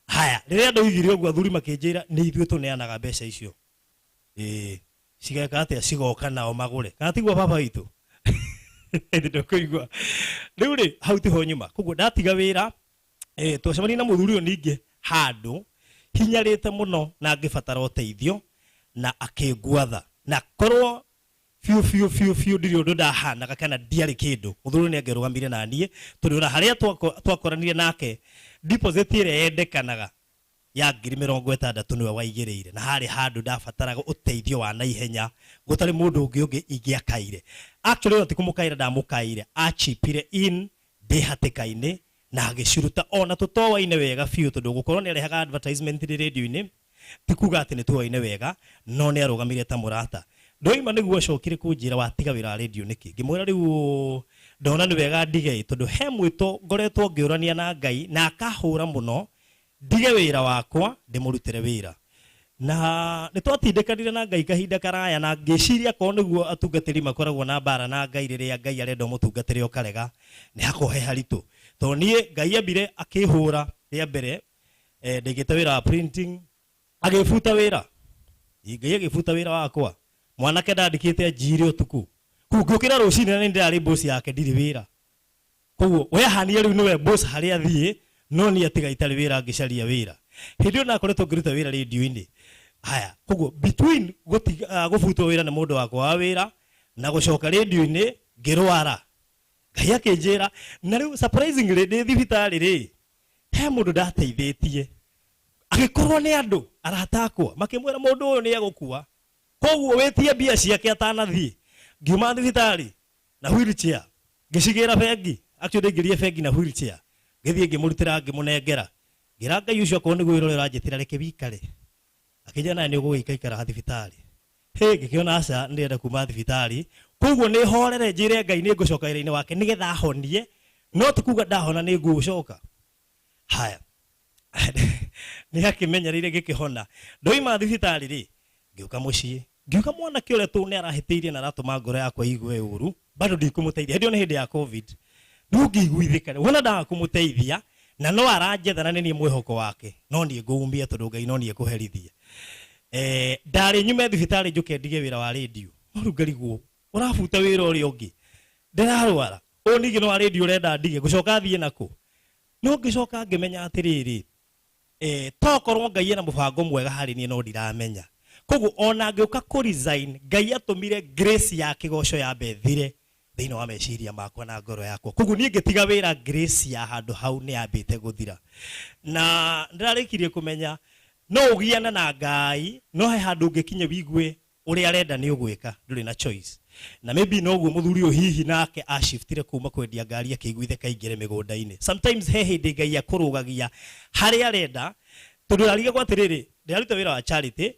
Haya, rĩrĩa ndoigire ũguo athuri makĩnjĩra nĩ ithuĩ tũneanaga mbeca icio. Cigeka atĩa? Cigoka nao magũre. Kana tiguo baba witũ? Hĩndĩ ndũkũigua. Rĩu rĩ, hau tiho nyuma. Koguo ndatiga wĩra, twacemania na mũthuri ũyũ ningĩ handũ hinyarĩte mũno na ngĩbatara ũteithio, na akĩngwatha. Na korwo biũ biũ biũ biũ ndirĩ ũndũ ndahanaga kana ndiarĩ kĩndũ, mũthuri ũyũ nĩangĩrũgamire na niĩ, tondũ ona harĩa twakoranire nake, deposit ĩrĩa yendekanaga ya ngiri mĩrongo ĩtandatũ nĩwe waigĩrĩire, na harĩ handũ ndabataraga ũteithio wa naihenya, gũtarĩ mũndũ ũngĩ ũngĩ ingĩakaire. Actually ona ti kũmũkaĩra ndamũkaĩire, achipire in ndĩ hatĩka-inĩ na agĩciruta ona tũtoaine wega biũ, tondũ gũkorwo nĩ arehaga advertisement rĩ radio-inĩ ti kuga atĩ nĩ tuoaine wega, no nĩ arũgamire ta mũrata. Ndoima nĩguo acokire kũnjĩra watiga wĩra wa radio nĩkĩ, ngĩmwĩra rĩu ndona nĩ wega ndige, tondũ he mwĩto ngoretwo ngĩũrania na Ngai na akahũra mũno ndige wĩra wakwa ndĩmũrutĩre wĩra. Na nĩ twatindĩkanire na Ngai kahinda karaya, na ngĩciria korwo nĩguo atungatĩri makoragwo na mbara na Ngai rĩrĩa Ngai arenda ũmũtungatĩre ũkarega, nĩ hakoragwo he haritũ. Tondũ niĩ Ngai ambire akĩhũra rĩa mbere, ndaigĩte wĩra wa printing, agĩbuta wĩra. Ngai agĩbuta wĩra wakwa. Mwanake ndandĩkĩte anjire ũtukũ. Kũu ngĩũkĩra rũcinĩ na nĩ ndĩrarĩ boss yake ndirĩ wĩra. Koguo we ahanire rĩu nĩwe boss harĩa athiĩ, no niĩ atiga itarĩ wĩra ngĩcaria wĩra. Hĩndĩ ĩyo nakoretwo ngĩruta wĩra radio-inĩ. Haya, koguo between gũbutwo wĩra nĩ mũndũ wakwa wa wĩra na gũcoka radio-inĩ ngĩrwara. Ngai akĩnjĩra, na rĩu surprisingly ndĩ thibitarĩ rĩ, he mũndũ ndateithĩtie. Agĩkorwo nĩ andũ arata akwa, makĩmwĩra mũndũ ũyũ nĩ egũkua. Koguo wĩtie mbia ciake atanathiĩ. Ngiuma thibitarĩ na wheelchair, ngĩcigĩra bengi. Actually ndaingĩrire bengi na wheelchair. Ngĩthiĩ ngĩmũrutĩra ngĩmũnengera. Ngĩra Ngai ũcio akorwo nĩguo wĩra ũrĩa ũranjĩtĩra reke wikare. Akĩnjĩra nawe nĩ ũgũgĩikaikara thibitarĩ. Hĩ, ngĩkĩona aca nĩndĩrenda kuma thibitarĩ. Koguo nĩ horere njĩre Ngai nĩ ngũcoka wĩra-inĩ wake nĩgetha ahonie, no ti kuga ndahona nĩ ngũcoka. Haya. Nĩ akĩmenyereire gĩkĩhona. Ndoima thibitarĩ rĩ, ngĩũka mũciĩ, ngiuga mwanake ũrĩa tũ nĩ arahĩtĩirie na aratũma ngoro yakwa igue ũru, bado ndikũmũteithia. Hĩndĩ ĩyo nĩ hĩndĩ ya COVID, no ngĩiguithĩka wona ndaga kũmũteithia na no aranjetha na nĩ niĩ mwĩhoko wake, no niĩ ngũumia tondũ Ngai no niĩ kũherithia. Ndarĩ nyume thibitarĩ njũke ndige wĩra wa rĩndiũ, no rĩu ngarigwo ũrabuta wĩra ũrĩa ũngĩ, ndĩrarwara ũyũ ningĩ no wa rĩndiũ ũrenda ndige, ngũcoka thiĩ nakũ? No ngĩcoka ngĩmenya atĩrĩrĩ, tokorwo Ngai ena mũbango mwega harĩ niĩ no ndiramenya. Koguo ona ngĩũka kũ resign, Ngai atũmire grace ya kĩgoco yambe ĩthire thĩinĩ wa meciria makwa na ngoro yakwa. Koguo niĩ ngĩtiga wĩra, grace ya handũ hau nĩ yambĩte gũthira. Na ndĩrarĩkirie kũmenya no ũgiane na Ngai, no he handũ ũngĩkinya wigue ũrĩa arenda nĩ ũgwĩka, ndũrĩ na choice. Na maybe noguo mũthuri ũyũ hihi nake ashiftire kuma kwendia ngari akĩiguithĩka aingĩre mĩgũnda-inĩ. Sometimes he hĩndĩ Ngai akũrũgagia harĩa arenda, tondũ ndarigagwo atĩrĩrĩ, ndĩraruta wĩra wa charity,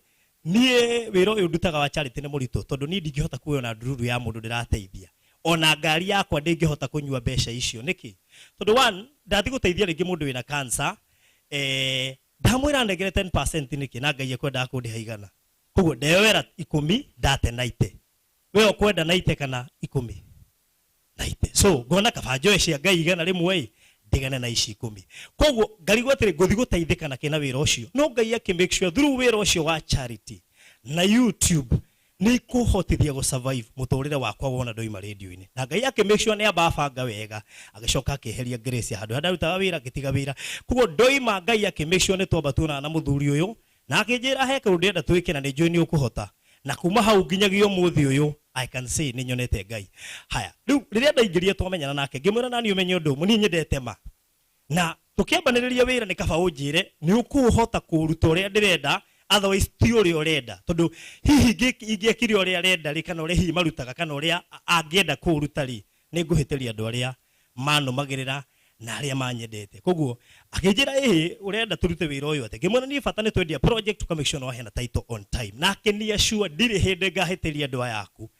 niĩ wĩra ũyũ ndutaga wa charity nĩ mũritũ, tondũ niĩ ndingĩhota kuoya ona ndururu ya mũndũ ndĩrateithia. Ona ngari yakwa ndĩngĩhota kũnyua mbeca icio. Nĩkĩ? Tondũ one, ndathiĩ gũteithia rĩngĩ mũndũ wĩna cancer, ndamwĩra nengere 10% nĩkĩ na Ngai ekwendaga kũndĩha 100. Koguo ndeyoera 10 ndate 90. We ũkwenda 90 kana 10? 90. So ngona kaba njoe cia Ngai 100 ĩ, ndigane na ici 10. Koguo ngarigwo atĩrĩ, ngũthiĩ gũteithĩka na kĩna wĩra ũcio. No Ngai akĩ make sure through wĩra ũcio wa charity na YouTube nĩ ikũhotithia gũ survive mũtũrĩre wakwa wona ndoima rĩndiũ-inĩ. Na Ngai akĩ make sure nĩ amba abanga wega, agĩcoka akĩeheria grace ya handũ harĩa ndarutaga wĩra, ngĩtiga wĩra. Koguo ndoima Ngai akĩ make sure nĩ twamba tuonana na mũthuri ũyũ, na akĩnjĩra he kaũndũ ndĩrenda twĩke na nĩ njũĩ nĩ ũkũhota. Na kuma hau nginyagia ũmũthĩ ũyũ, I can say nĩ nyonete Ngai. Haya, rĩu rĩrĩa ndaingĩrire twamenyana nake, ngĩmwĩra nani ũmenye ũndũ ũmwe, niĩ nyendete ma. Na tũkĩambanĩrĩria wĩra nĩ kaba ũnjĩre nĩ ũkũhota kũũruta ũrĩa ndĩrenda, otherwise ti ũrĩa ũrenda. Tondũ hihi ingĩekire ũrĩa arenda rĩ, kana ũrĩa hihi marutaga, kana ũrĩa angĩenda kũũruta rĩ, nĩ ngũhĩtĩria andũ arĩa manũmagĩrĩra na arĩa manyendete. Koguo akĩnjĩra ĩhĩ, ũrenda tũrute wĩra ũyũ atĩa? Ngĩmwĩra niĩ bata nĩ twendia project, tũka make sure nĩ waheana title on time. Na akĩnia sure ndirĩ hĩndĩ ngahĩtĩria andũ aya aku.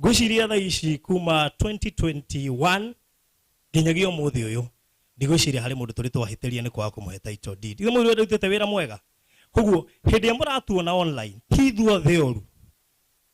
Ngwĩciria thaa ici kuma 2021 nginyagia ũmũthĩ ũyũ, ndigwĩciria harĩ mũndũ tũrĩ twahĩtĩria nĩ kwaga kũmũhe title deed. Ithuĩ mũndũ ũrĩa wĩra mwega. Koguo hĩndĩ ĩrĩa mũratuona online, ti ithuothe oru.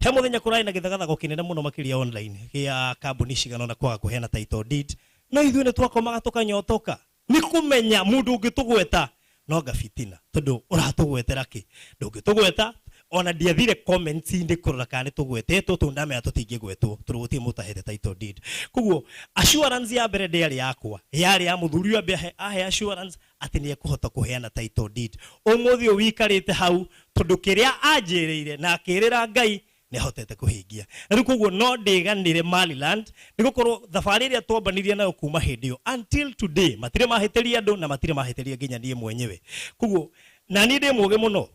He mũthenya kũrarĩ na gĩthagathago kĩnene mũno makĩria online gĩa kambuni cigana ũna kwaga kũheana title deed, no ithuĩ nĩ twakomaga tũkanyotoka. Nĩ kũmenya mũndũ ũngĩtũgweta no anga fitina, tondũ ũratũgwetera kĩ? Ndũngĩtũgweta. Ona ndiathire comments-inĩ kũrora kana nĩ tũgwetetwo, tondũ ndamenya tũtingĩgwetwo, tondũ gũtirĩ mũndũ ũtahete title deed. Koguo assurance ya mbere ndĩarĩ yakwa, yarĩ ya mũthuri ũyũ ambe ahe assurance atĩ nĩ ekũhota kũheana title deed. Ũmũthĩ ũyũ wikarĩte hau, tondũ kĩrĩa anjĩrĩire na akĩrĩra Ngai nĩ ahotete kũhingia. Na rĩu koguo no ndĩganĩre Maryland, nĩ gũkorwo thabarĩ ĩrĩa twambanirie nayo kuma hĩndĩ ĩyo until today, matirĩ mahĩtĩria andũ na matirĩ mahĩtĩria nginya niĩ mwenyewe. Koguo na niĩ ndĩ mũũgĩ mũno,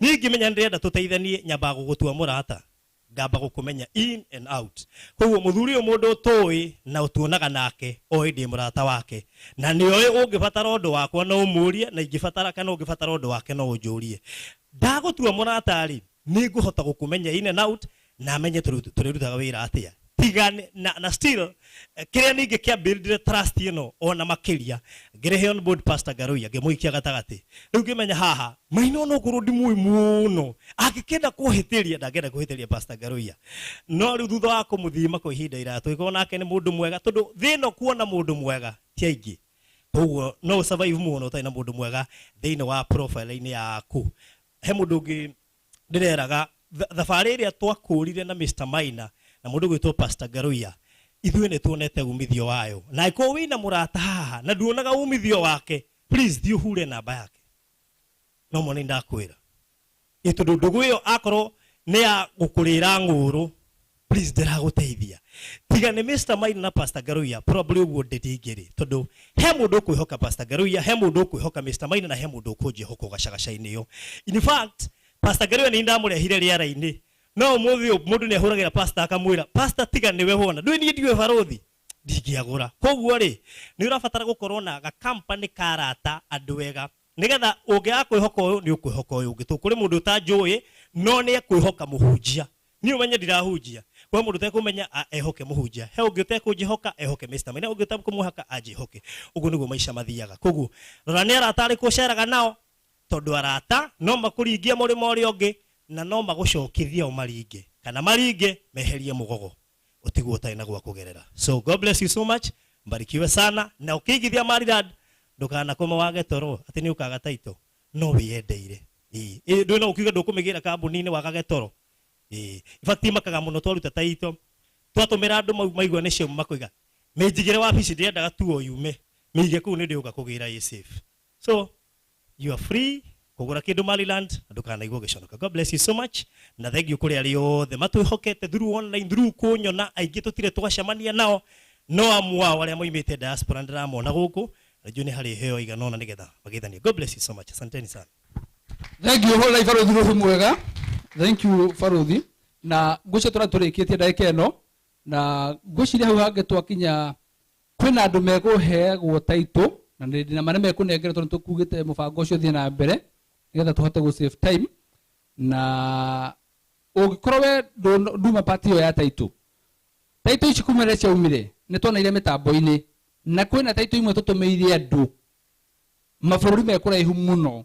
niĩ ingĩmenya ndĩrenda tũteithanie, nyambaga gũgũtua mũrata, ngamba gũkũmenya in and out. Koguo mũthuri ũyũ mũndũ ũtũĩ na ũtuonaga nake, oĩ ndĩ mũrata wake, na nĩ oĩ ũngĩbatara ũndũ wakwa no ũmũrie, na ingĩbatara kana ũngĩbatara ũndũ wake no ũnjũrie. Ndagũtua mũrata rĩ, nĩ ngũhota gũkũmenya in and out na menye tũrĩrutaga wĩra atĩa. Tiga na still kĩrĩa ningĩ kĩa build trust ĩno ona makĩria, ngĩrehe on board Pastor Ngaruiya, ngĩmũikia gatagatĩ. Rĩu ngĩmenya haha Maina onokorwo ndimũĩ mũno, angĩkĩenda kũhĩtĩria, ndangĩenda kũhĩtĩria Pastor Ngaruiya. No rĩu thutha wa kũmũthima kwa ihinda iraya, tũgĩkorwo nake nĩ mũndũ mwega, tondũ thĩ ĩno kuona mũndũ mwega ti aingĩ. Koguo no ũsurvive mũno ũtarĩ na mũndũ mwega thĩinĩ wa profile-inĩ yaku. He mũndũ ũngĩ ndĩreraga thabarĩ ĩrĩa twakũrire na Mr. Maina na mũndũ gwĩtwo Pastor Ngaruiya, ithuĩ nĩ tuonete umithio wayo. Na angĩkorwo wĩna mũrata haha na nduonaga umithio wake, please thiĩ ũhure namba yake. No mone ndakwĩra. Ĩ tondũ ndũgũ ĩyo akorwo nĩ ya gũkũrĩra ng'ũrũ, please ndĩragũteithia. Tiga nĩ Mr. Maina na Pastor Ngaruiya, probably ũguo ndĩndingĩrĩ, tondũ he mũndũ ũkwĩhoka Pastor Ngaruiya, he mũndũ ũkwĩhoka Mr. Maina na he mũndũ ũkũnjĩhoka gacagaca-inĩ ĩyo. In fact, Pastor Ngaruiya nĩ ndamũrehire rĩera-inĩ, no ũmũthĩ ũyũ mũndũ nĩ ahũragĩra pastor akamwĩra, pastor tiga nĩwe wona, ndũĩ niĩ ndiũĩ barũthi, ndingĩagũra. Koguo rĩ, nĩ ũrabatara gũkorwo na ga company ka arata andũ ega, nĩgetha ũngĩaga kwĩhoka ũyũ nĩ ũkwĩhoka ũyũ ũngĩ. Tondũ kũrĩ mũndũ ũtanjũĩ no nĩ ekwĩhoka mũhunjia. Niĩ ũmenye ndirahunjia. Kwĩ mũndũ ũtekũmenya ehoke mũhunjia, he ũngĩ ũtekũnjĩhoka ehoke Mr. Maina, ũngĩ ũtekũmũhaka anjĩhoke. Ũguo nĩguo maica mathiaga. Koguo rora nĩ arata arĩkũ ũceraga nao, tondũ arata no makũringie mũrĩmo ũrĩa ũngĩ na no magũcokithie o maringe kana maringe meherie mũgogo ũtigwo ũtarĩ na gwa kũgerera. So God bless you so much, mbarikiwe sana. Na ũkĩigithia Maryland ndũkanakome wage toro atĩ nĩ ũkaga title, no wĩyendeire. Ĩĩ, ĩ ndũĩ no ũkiuge ndũkũmĩgĩra kambuni-inĩ wagage toro. Ĩĩ, in fact makaga mũno twaruta title, twatũmĩra andũ mau maigua nĩ ciauma makoiga mĩnjigĩre wabici ndĩrendaga tu o yume, mĩige kũu nĩ ndĩũka kũgĩra ĩ safe. So you are free kũgũra kĩndũ Maryland na ndũkanaigua ũgĩconoka. God bless you so much na thank you kũrĩ arĩa othe matwĩhokete through online, through kũnyona, aingĩ tũtirĩ twacemania nao, no amwe ao arĩa moimĩte diaspora ndĩramona gũkũ na njũĩ nĩ harĩ heo igana ũna nĩgetha mageithanie. God bless you so much, asanteni sana. Thank you hũra baruthi rũhi mwega. Thank you baruthi. Na ngwĩciria tũra tũrĩkĩtie ndagĩka ĩno, na ngwĩciria hau hangĩ twakinya kwĩna andũ mekũheagwo title na nĩ ndĩna ma nĩ mekũnengerwo tondũ tũkugĩte mũbango ũcio ũthiĩ na mbere nĩgetha tũhote gũ save time. Na ũngĩkorwo we nduma part ĩyo ya title, title ici kuma rĩrĩa ciaumire nĩ tuoneire mĩtambo-inĩ, na kwĩna title imwe tũtũmĩire andũ mabũrũri me kũraihu mũno,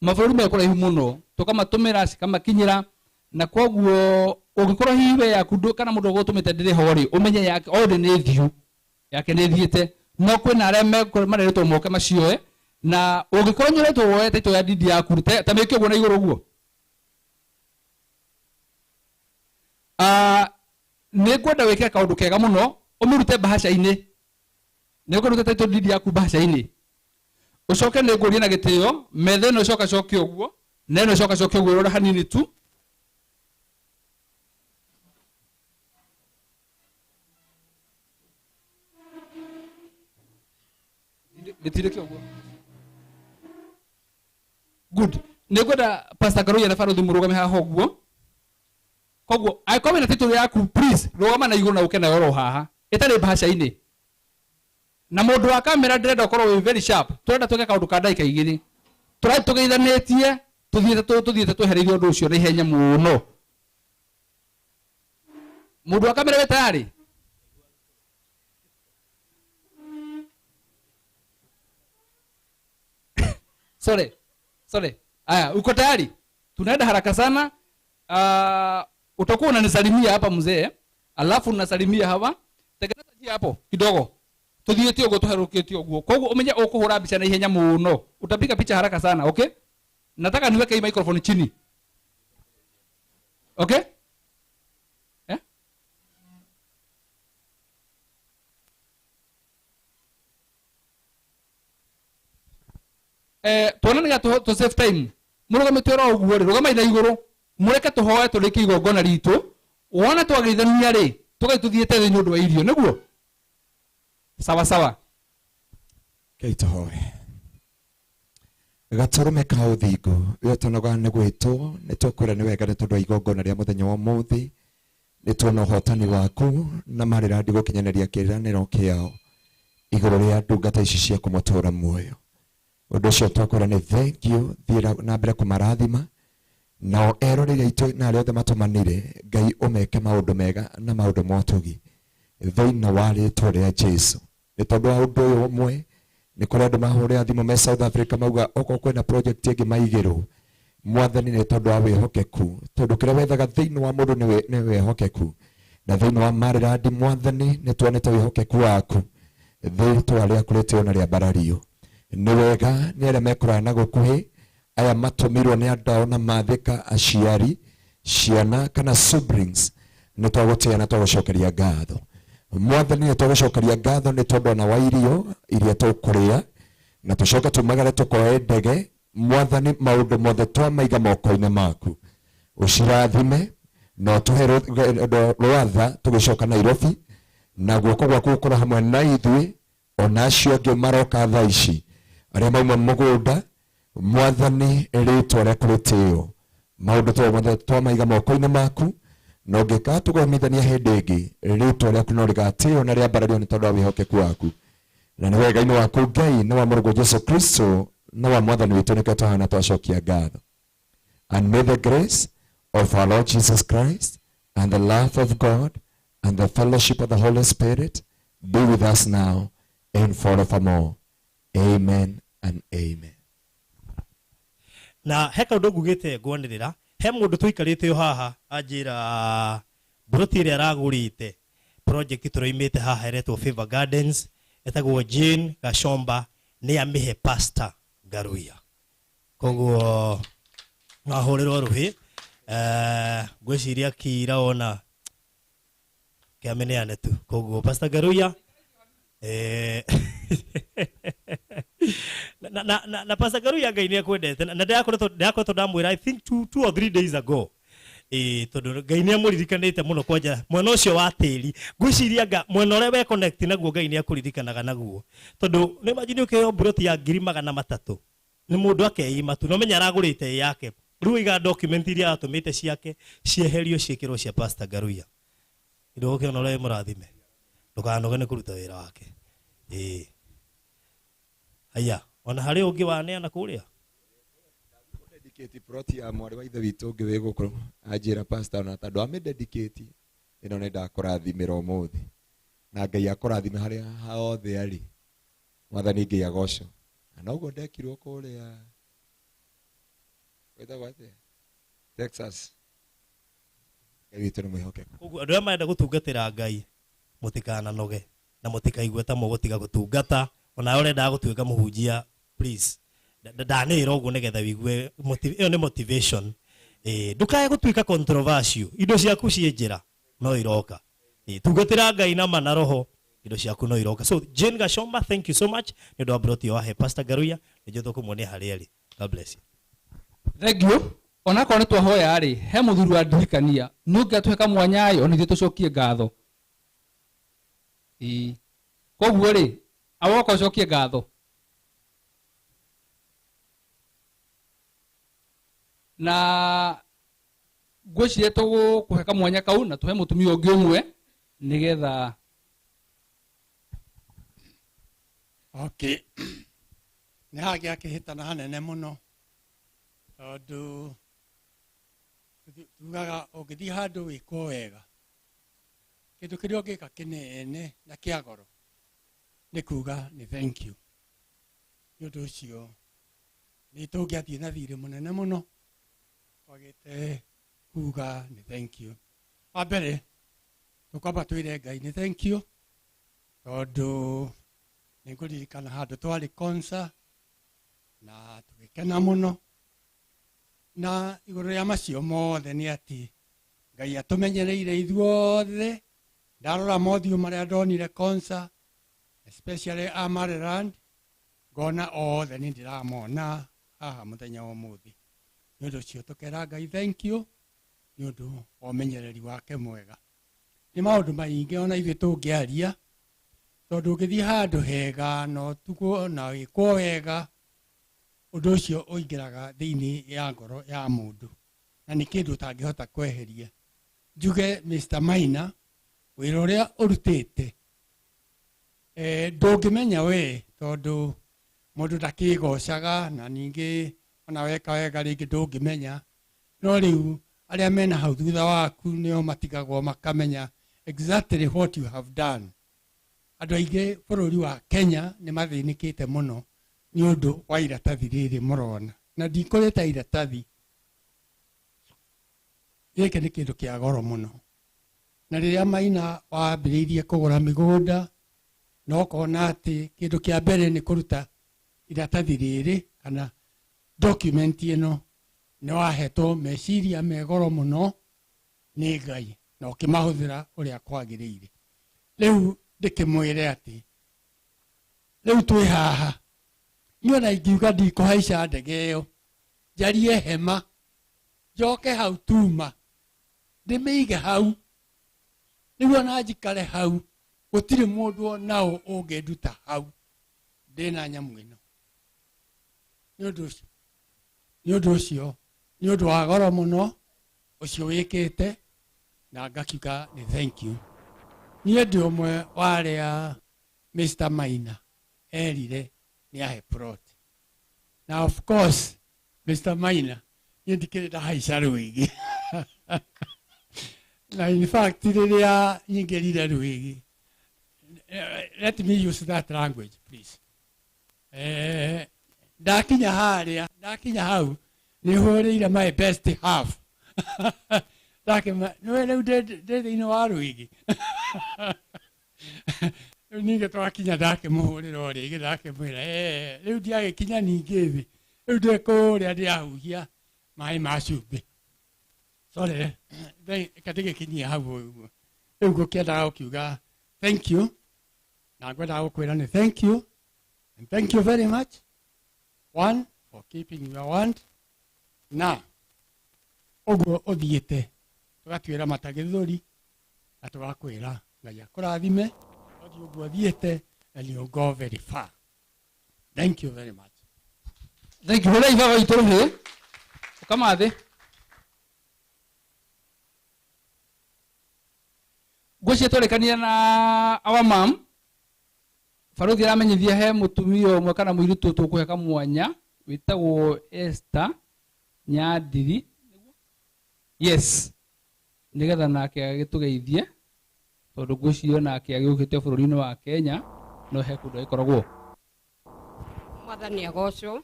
mabũrũri me kũraihu mũno, tũkamatũmĩra cikamakinyĩra. Na koguo ũngĩkorwo hihi we yaku kana mũndũ ũgũtũmĩte ndĩrĩ ho rĩ, ũmenye yake already nĩ thiũ yake nĩ thiĩte, no kwĩna arĩa marerĩtwo moke macioe. Na ũngĩkorwo nĩũretwo woe title ya deed yaku, ta mĩke ũguo na igũrũ ũguo. Nĩ ngwenda wĩke kaũndũ kega mũno, ũmĩrute mbahaca-inĩ. Nĩ ngwenda ũrute title deed yaku mbahaca-inĩ. Ũcoke nĩ ngũrie na gĩtĩo, metha ĩno ĩcoka coke ũguo, na ĩno ĩcoka coke ũguo, rora hanini tu. Gĩtirĩ ũguo. Good. Nĩ ngwenda Pastor Ngaruiya na Baruthi mũrũgame haha ũguo. Koguo angĩkorwo wĩna title yaku, please rũgama na igũrũ na ũke nayo oro haha, ĩtarĩ mbahaca-inĩ. Na mũndũ wa kamera ndĩrenda ũkorwo wĩ very sharp, tũrenda twĩke kaũndũ ka ndagĩka igĩrĩ. Tũrathiĩ tũgeithanĩtie, tũthiĩte twehereirie ũndũ ũcio na ihenya mũno. Mũndũ wa kamera wĩ tayari? Sorry, sorry. Aya, uko tayari? Tunaenda haraka sana. Utakuwa unanisalimia hapa mzee, alafu unasalimia hawa. Tengeneza njia hapo kidogo. Tuthiĩte ũguo tũherũkĩte ũguo. Koguo ũmenye ũkũhũra mbica na ihenya mũno. Utapiga picha haraka sana, okay? Nataka niweke hii microphone chini. Okay? Tuona nĩgetha tũ save time. Mũrũgamĩte oro ũguo rĩ, rũgamai na igũrũ. Mũreke tũhoe tũrĩkie igongona ritũ. Wona twageithania rĩ, tũgathiĩ tũthiĩte thĩ nĩ ũndũ wa irio, nĩguo? Sawa sawa. Kei tũhoe. Gatũrũme ka ũthingu, we ũtanoga nĩ gwĩtwo, nĩ tũkwĩra nĩ wega nĩ tondũ wa igongona rĩa mũthenya wa ũmũthĩ, nĩ tuona ũhotani waku na Maryland gũkinyanĩria kĩĩranĩro kĩao igũrũ rĩa ndungata ici cia kũmatũra muoyo. Ũndũ ũcio twakwĩra nĩ thank you, thiĩ na mbere kũmarathima. Nao eroreri aitũ na arĩa othe matũmanire, Ngai ũmeke maũndũ mega na maũndũ ma ũtugi thĩinĩ wa rĩtwa rĩa Jesu. Nĩ tondũ wa ũndũ ũyũ ũmwe, nĩ kũrĩ andũ mahũrĩra thimũ me South Africa mauga okorwo kwĩna project ĩngĩ maigĩrwo. Mwathani nĩ tondũ wa wĩhokeku, tondũ kĩrĩa wethaga thĩinĩ wa mũndũ nĩ wĩhokeku. Na thĩinĩ wa Maryland Mwathani nĩ tuonete wĩhokeku waku, rĩtwa rĩaku rĩtĩo na rĩambarario. Nĩ wega nĩ arĩa mekũraya na gũkuhĩ, aya matũmirwo nĩ andũ ao na mathĩka aciari, ciana kana siblings, nĩ twagũtĩĩa na twagũcokeria ngatho. Mwathani nĩ twagũcokeria ngatho nĩ tondũ ona wa irio iria tũkũrĩa, na tũcoke tumagare tũkoe ndege. Mwathani maũndũ mothe twamaiga moko-inĩ maku, ũcirathime na ũtũhe rwatha tũgĩcoka Nairobi, na guoko gwaku gũkorwo hamwe na ithuĩ, ona acio angĩ maroka thaa ici arĩa mauma mũgũnda. Mwathani rĩtwa rĩaku rĩtĩo, maũndũ mothe twamaiga moko-inĩ maku, na ũngĩka tũgomithania hĩndĩ ĩngĩ, rĩtwa rĩaku no rĩgatĩo na rĩambarario nĩ tondũ wa wĩhokeku waku. Na nĩ wega-inĩ waku Ngai, na wa Mũrũguo Jesu Kristo, na wa Mwathani witũ, nĩkĩo twahana twacokia ngatho. And may the grace of our Lord Jesus Christ and the love of God and the fellowship of the Holy Spirit be with us now and forevermore. Amen and amen. Na he kaundu ngugite ngwanirira he mundu tuikarite haha anjira mburoti ĩrĩa aragũrĩte project tũroimĩte haha ĩretwo Favor Gardens etagwo Jane Gashomba nĩ amĩhe Pastor Ngaruiya. Koguo no ahũrĩrwo rũhĩ, ngwĩciria kira ona kĩameneane tu. Koguo Pastor Ngaruiya, na Pastor Ngaruiya Ngai nĩ akwendete na ndĩrakoretwo ndamwĩra I think 2 or 3 days ago. Tondu Ngai nĩ amũririkanĩte mũno kwanja mwena ũcio wa tĩri. Ngwĩciria nga mwena ũrĩa we connect naguo Ngai nĩ akũririkanaga naguo. Tondu nĩ imagine ũkĩheo mburoti ya 300,000 nĩ mũndũ akeima tu, no menya aragũrĩte ĩ yake. Rĩu iga document iria atũmĩte ciake cieherio ciĩkĩrwo cia Pastor Ngaruiya. Ndũgũkĩona ũrĩa wĩ mũrathime, ndũkanoge nĩ kũruta wĩra wake. Haya, ona harĩ ũngĩ waneana kũrĩa? Dedicate plot ya mwarĩ wa ithe witũ ũngĩ wĩ gũkũ anjĩra pastor ona tondũ amĩ dedicate ĩno nĩ ndakũrathimĩra ũmũthĩ na Ngai akũrathime harĩa hothe arĩ. Mwathani Ngai agocwo. Na noguo ndekirwo kũrĩa gwĩtagwo atĩa? Texas. Ngai witũ nĩ mwĩhokeku. Koguo andũ arĩa marenda gũtungatĩra Ngai mũtikananoge na mũtikaigue ta mũgũtiga gũtungata. Ona ũrenda gũtuĩka mũhunjia, please ndanĩra ũguo nĩgetha wĩigue ĩyo nĩ motivation. Ndũkae gũtuĩka controversial, indo ciaku ciĩ njĩra no iroka. Tungatĩra Ngai na ma na roho, indo ciaku no iroka. So Jane Gashomba, thank you so much nĩ ũndũ wa mburoti wahe Pastor Ngaruiya. Nĩ njũĩ tũkũmuonia harĩa arĩ. God bless you. Thank you. Onakorwo nĩ twahoya rĩ, he mũthuri wa ndirikania nĩ ũngĩatũhe kamwanya ĩ, ona ithuĩ tũcokie ngatho. Koguo rĩ, awoka ũcokie ngatho. Na ngwĩciria tũgũkũhe kamwanya kau na tũhe mũtumia ũngĩ ũmwe nĩgetha. Okay. Nĩ hagĩa kĩhĩtana hanene mũno tondũ tugaga ũngĩthiĩ handũ wĩkwo wega, kĩndũ kĩrĩa ũngĩka kĩnene na kĩa goro nĩ kuga nĩ thank you. Nĩ ũndũ ũcio nĩ tũngĩathiĩ na thirĩ mũnene mũno twagĩte kuga nĩ thank you. Wa mbere tũkwamba twĩre Ngai nĩ thank you tondũ nĩ ngũririkana handũ twarĩ concert na tũgĩkena mũno, na igũrũ rĩa macio mothe nĩ atĩ Ngai atũmenyereire ithuothe. Ndarora mothiũ marĩa ndonire concert, especially a Maryland, ngona othe nĩ ndĩramona haha mũthenya wa ũmũthĩ. Nĩ ũndũ ũcio tũkera Ngai thank you nĩ ũndũ wa ũmenyereri wake mwega. Nĩ maũndũ maingĩ ona ithuĩ tũngĩaria tondũ ũngĩthiĩ handũ hega na ũtugwo na wĩkwo wega, ũndũ ũcio ũingĩraga thĩinĩ ya ngoro ya mũndũ na nĩ kĩndũ ũtangĩhota kweheria. Njuge Mr. Maina, wĩra ũrĩa ũrutĩte, ndũngĩmenya we tondũ mũndũ ndakĩgocaga na ningĩ ona weka wega rĩngĩ ndũngĩmenya, no rĩu arĩa mena hau thutha waku nĩo matigagwo makamenya exactly what you have done. Andũ aingĩ bũrũri wa Kenya nĩ mathĩnĩkĩte mũno nĩ ũndũ wa iratathi rĩrĩ mũrona, na ndikũrĩta iratathi gĩkĩ nĩ kĩndũ kĩa goro mũno. Na rĩrĩa Maina wambĩrĩirie kũgũra mĩgũnda na ũkona atĩ kĩndũ kĩa mbere nĩ kũruta iratathi rĩrĩ kana document ĩno, nĩ wahetwo meciria me goro mũno nĩ Ngai na ũkĩmahũthĩra ũrĩa kwagĩrĩire. Rĩu ndĩkĩmwĩre atĩ rĩu twĩ haha, niĩ ona ingiuga ndikũhaica ndege ĩyo, njarie hema, njoke hau tuma, ndĩmĩige hau, nĩguo ona njikare hau, gũtirĩ mũndũ ona ũ ũngĩnduta hau ndĩna nyamũ ĩno. Nĩ ũndũ ũcio, nĩ ũndũ ũcio, nĩ ũndũ wa goro mũno ũcio wĩkĩte, na ngakiuga nĩ thank you. Niĩ ndĩ ũmwe wa arĩa Mr. Maina erire nĩ ahe plot. Na of course Mr. Maina niĩ ndikĩrĩ ndahaica rũigi. Na in fact rĩrĩa nyingĩrire Rwĩgĩ, let me use that language please. Ndakinya harĩa, ndakinya hau nĩ hũrĩire my best half. Ndakĩma nĩwe rĩu ndĩ thĩinĩ wa Rwĩgĩ. Rĩu ningĩ twakinya ndakĩmũhũrĩra o rĩngĩ, ndakĩmwĩra, rĩu ndiagĩkinya ningĩ thĩ, rĩu ndĩ kũrĩa ndĩrahuhia maĩ ma cumbĩ. Sorry, reke ndĩgĩkinyie hau ũguo. Rĩu ngũkĩendaga gũkiuga thank you, na ngwendaga gũkwĩra nĩ thank you and thank you very much, one, for keeping your word, na ũguo ũthiĩte tũgatuĩra mata gĩthũri na tũgakwĩra Ngai akũrathime, ũthiĩ ũguo ũthiĩte, and you go very far. Thank you very much. Thank you. Hũrai baba witũ rũhĩ. Ũkama thĩ. Ngwĩciria twarĩkanire na our mom. Baruthi aramenyithia he mũtumia ũmwe kana mũirĩtu tũkũhe kamwanya wĩtagwo Esther Nyandiri. Yes. Nĩgetha nake agĩtũgeithie tondũ ngwĩciria nake agĩũkĩte bũrũri-inĩ wa Kenya no he kũndũ agĩkoragwo. Mwathani agocwo.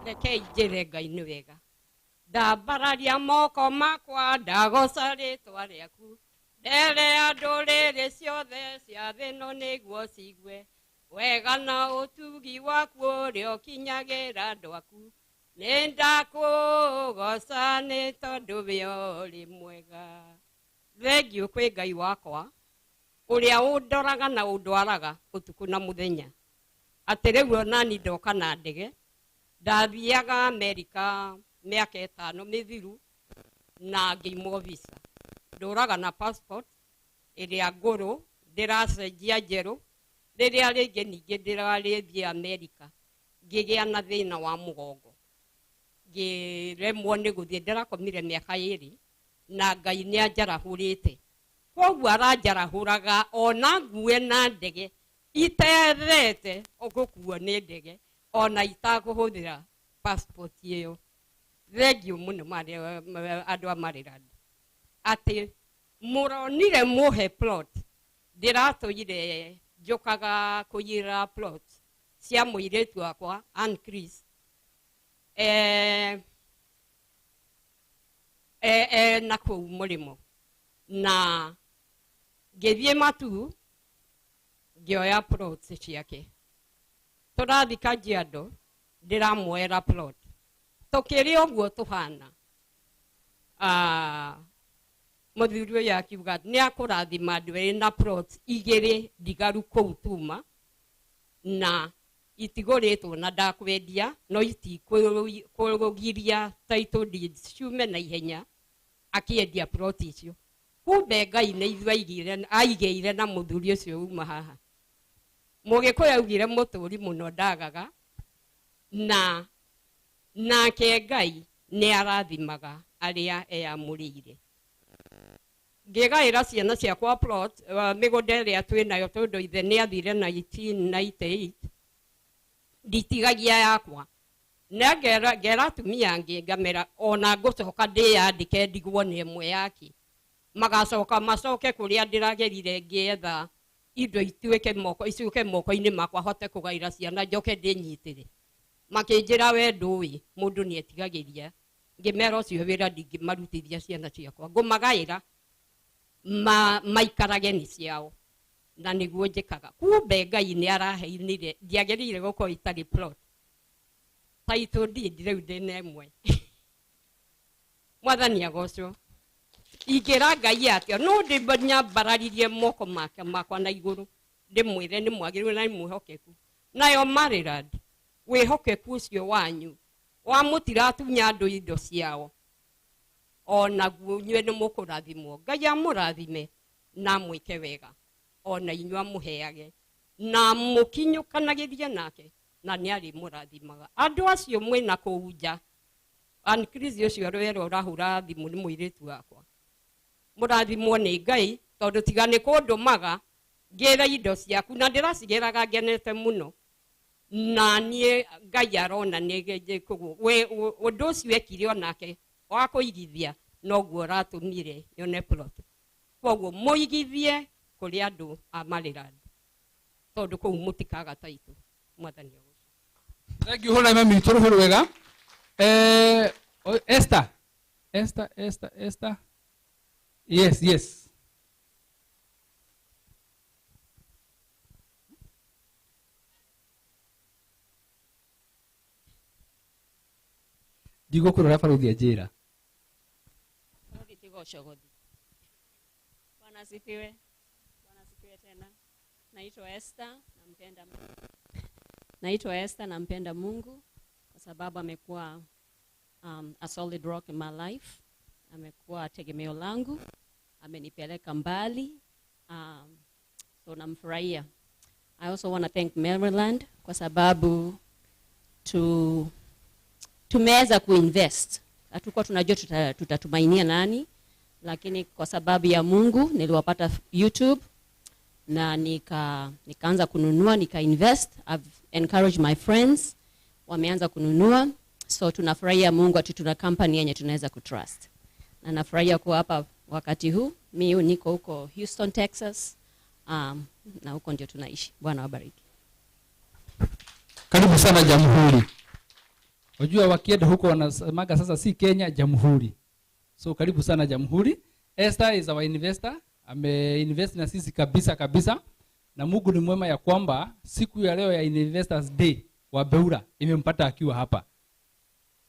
Rekei njĩre Ngai nĩ wega. Ndambararia moko makwa ndagoca rĩtwa rĩaku, ndere andũ rĩrĩ ciothe cia thĩ ĩno nĩguo cigue wega na ũtugi waku ũrĩa ũkinyagĩra andũ aku. Nĩ ndakũgoca nĩ tondũ we ũrĩ mwega. Thengiũ kwĩ Ngai wakwa ũrĩa ũndoraga na ũndwaraga ũtukũ na mũthenya. Atĩ rĩu onani ndoka na ndege, ndathiaga Amerika mĩaka 5 mĩthiru na ngĩimwo visa. Ndũraga na passport ĩrĩa ngũrũ, ndĩracenjia njerũ. Rĩrĩa rĩngĩ ningĩ ndĩrarĩthiĩ Amerika, ngĩgĩa na thĩna wa mũgongo, ngĩremwo nĩ gũthiĩ. Ndĩrakomire mĩaka 2 na Ngai nĩ anjarahũrĩte. Koguo aranjarahũraga ona ngue na ndege itethete gũkuo nĩ ndege ona itakũhũthĩra passport ĩyo. Thengiũ mũno andũ a Maryland atĩ mũronire mũhe plot. Ndĩratũire njũkaga kũiyĩra plot cia mũirĩtu wakwa Ann Chris. Na kũu mũrĩmo, na ngĩthiĩ Matu ngĩoya plot ciake. Tũrathiĩ Kajiado ndĩramuoera plot. Tũkĩrĩ ũguo tũhana. Mũthuri ũyũ akiuga nĩ akũrathima andũ erĩ na plot igĩrĩ ndigaru kũu tuma, na itigũrĩtwo na ndakwendia, no itikũgiria title deeds ciume na ihenya. Akĩendia plot icio. Kumbe Ngai nĩ ithuĩ aigĩire na mũthuri ũcio uma haha. Mũgĩkũyũ augire mũtũri mũno ndagaga, na nake Ngai nĩ arathimaga arĩa eyamũrĩire. Ngĩgaĩra ciana ciakwa plot, mĩgũnda ĩrĩa twĩnayo tondũ ithe nĩ athire 1998, nditigagia yakwa. Na ngera atumia angĩ ngamera ona ngũcoka ndĩyandĩke ndigwo nĩ ĩmwe yake. Magacoka macoke kũrĩa ndĩragerire ngĩetha indo ituĩke moko, icoke moko-inĩ makwa hote kũgaĩra ciana njoke ndĩnyitĩre. Makĩnjĩra we ndũĩ mũndũ nĩ etigagĩria. Ngĩmera ũcio wĩra ndingĩmarutithia ciana ciakwa, ngũmagaĩra maikarage nĩ ciao, na nĩguo njĩkaga. Kumbe Ngai nĩ araheinire, ndiagĩrĩire gũkorwo itarĩ plot. Title deed rĩu ndĩna ĩmwe. Mwathani agocwo. Ingĩra Ngai atĩa? No ndĩnyambararirie moko make makwa na igũrũ, ndĩmwĩre nĩ mwagĩrĩru na nĩ mwĩhokeku. Nayo Maryland, wĩhokeku ũcio wanyu wa mũtiratunya andũ indo ciao, onaguo inyuĩ nĩ mũkũrathimwo. Ngai amũrathime na amwĩke wega, ona inyuĩ amũheage na mũkinyũkanagĩrie nake, na nĩ arĩmũrathimaga. Andũ acio mwĩna kũu nja, Ann Chris ũcio ũrera ũrahũra thimũ nĩ mũirĩtu wakwa. Mũrathimwo nĩ Ngai, tondũ tiga nĩ kũndũmaga ngĩra indo ciaku, na ndĩracigĩraga ngenete mũno. Na niĩ Ngai arona nĩ njĩkũguo. We, ũndũ ũcio ekire onake Wa kũigithia noguo ũratũmire nyone plot. Koguo mũigithie kũrĩ andũ a Maryland tondũ kũu mũtikaga taitũ. Mwathani agũcoke. Thank you hũra mami tũrũhĩ rwega. Esther. Esther, Esther, Esther. Yes, yes. Ndigũkũrora baruthi anjĩra. Baruthi tiga ũcogothi. Bwana asifiwe. Bwana asifiwe tena. Naitwa Esther, nampenda Mungu. Naitwa Esther, nampenda Mungu kwa sababu amekuwa a solid rock in my life. Amekuwa tegemeo langu, amenipeleka mbali. So namfurahia. I also want to thank Maryland kwa sababu tumeweza kuinvest. Hatukuwa tunajua tutatumainia nani, lakini kwa sababu ya Mungu niliwapata YouTube na nikaanza kununua, nika invest. I've encouraged my friends, wameanza kununua. So tunafurahia Mungu ati tuna company yenye tunaweza kutrust. Na nafurahia kuwa hapa wakati huu. Mimi niko huko Houston, Texas. Na huko ndio tunaishi. Bwana wabariki. Karibu sana Jamhuri. Unajua wakienda huko wanasemaga sasa si Kenya, Jamhuri. So karibu sana Jamhuri. Esther is our investor. Ameinvest na sisi kabisa kabisa. Na Mungu ni mwema ya kwamba siku ya leo ya Investors Day wa Beura imempata akiwa hapa.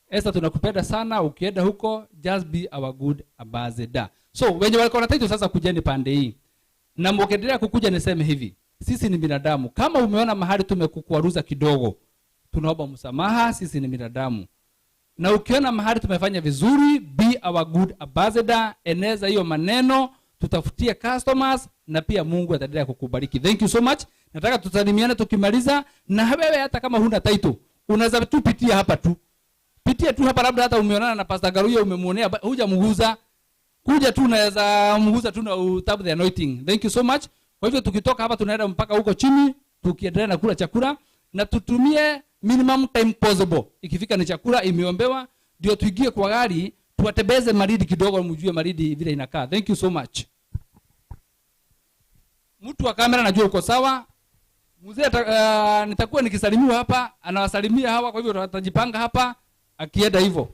Esther, tunakupenda sana. Ukienda huko just be our good ambassador. So wenye walikuwa na title sasa kujeni pande hii. Na mkiendelea kukuja niseme hivi, sisi ni binadamu. Kama umeona mahali tumekukwaruza kidogo, tunaomba msamaha, sisi ni binadamu. Na ukiona mahali tumefanya vizuri, be our good ambassador, eneza hiyo maneno, tutafutie customers na pia Mungu ataendelea kukubariki. Thank you so much. Nataka tusalimiane tukimaliza, na wewe hata kama huna title, unaweza tu pitia hapa tu. Pitia tu hapa, labda hata umeonana na Pastor Garuya, umemuonea, hujamguza. Kuja tu unaweza mguza tu na utap the anointing. Thank you so much. Kwa hivyo tukitoka hapa tunaenda mpaka huko chini, tukiendelea na kula chakula na tutumie minimum time possible. Ikifika ni chakula imeombewa, ndio tuingie kwa gari, tuwatembeze Malindi kidogo, mjue Malindi vile inakaa. Thank you so much. Mtu wa kamera najua uko sawa. Mzee nitakuwa nikisalimiwa hapa, anawasalimia hawa, kwa hivyo tutajipanga hapa akienda hivyo.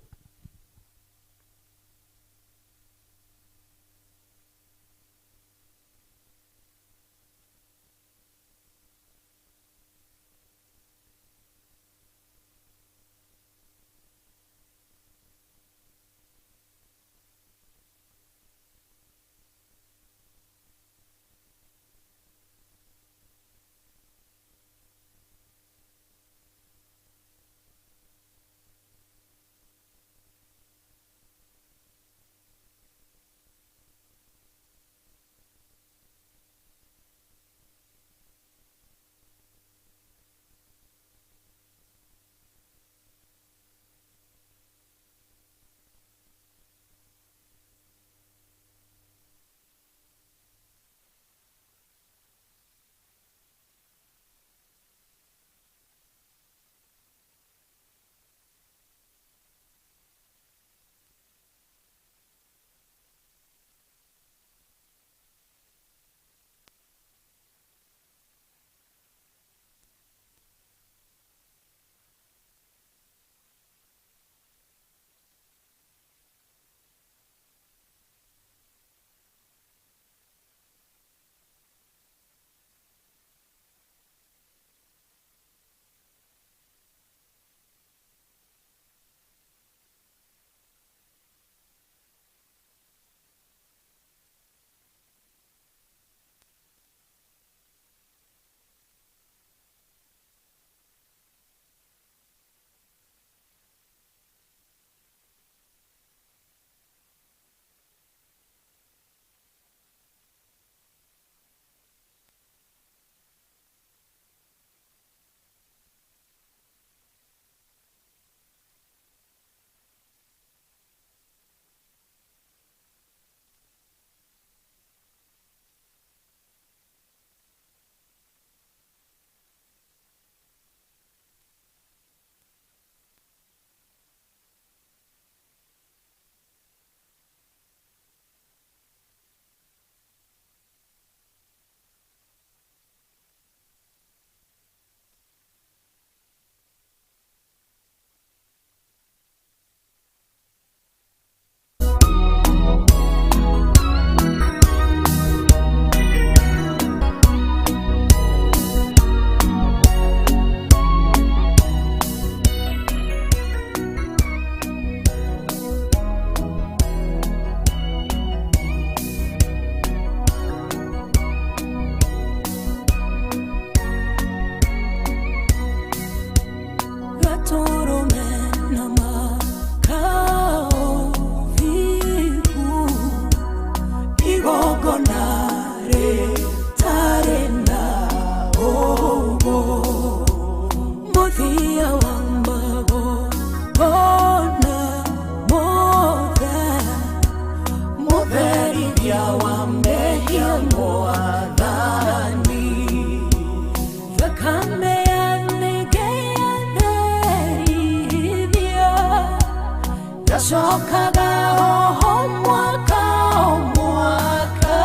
Ndacokaga oho mwaka o mwaka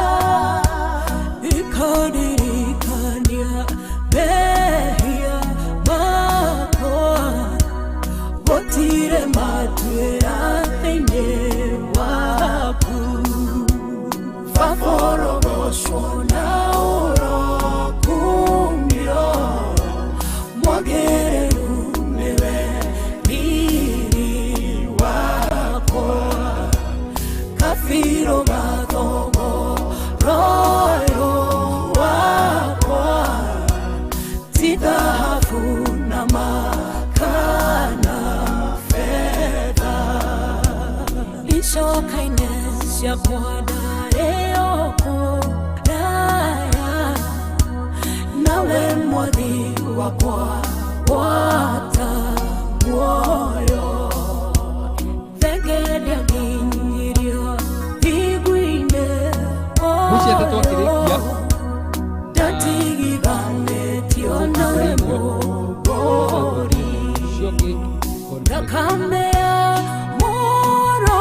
Ikandirikania mehia makwa Gũtirĩ matuĩra thĩinĩ waku Vaporogocwo na ũrokumio Mwagĩrĩru nĩwe riri wakwa Kabiro gathogo royo wakwa Ti thahabu na makana fedha Icokaine ciakwa ndarĩ o kũraya Nawe mwathi wakwa gwata muoyo Thenge ndĩakinyirio thingu-inĩ Mwici ĩtatũ akĩrĩkia Ndatigithanĩtio nawe mũgũri Thakame ya mũrũ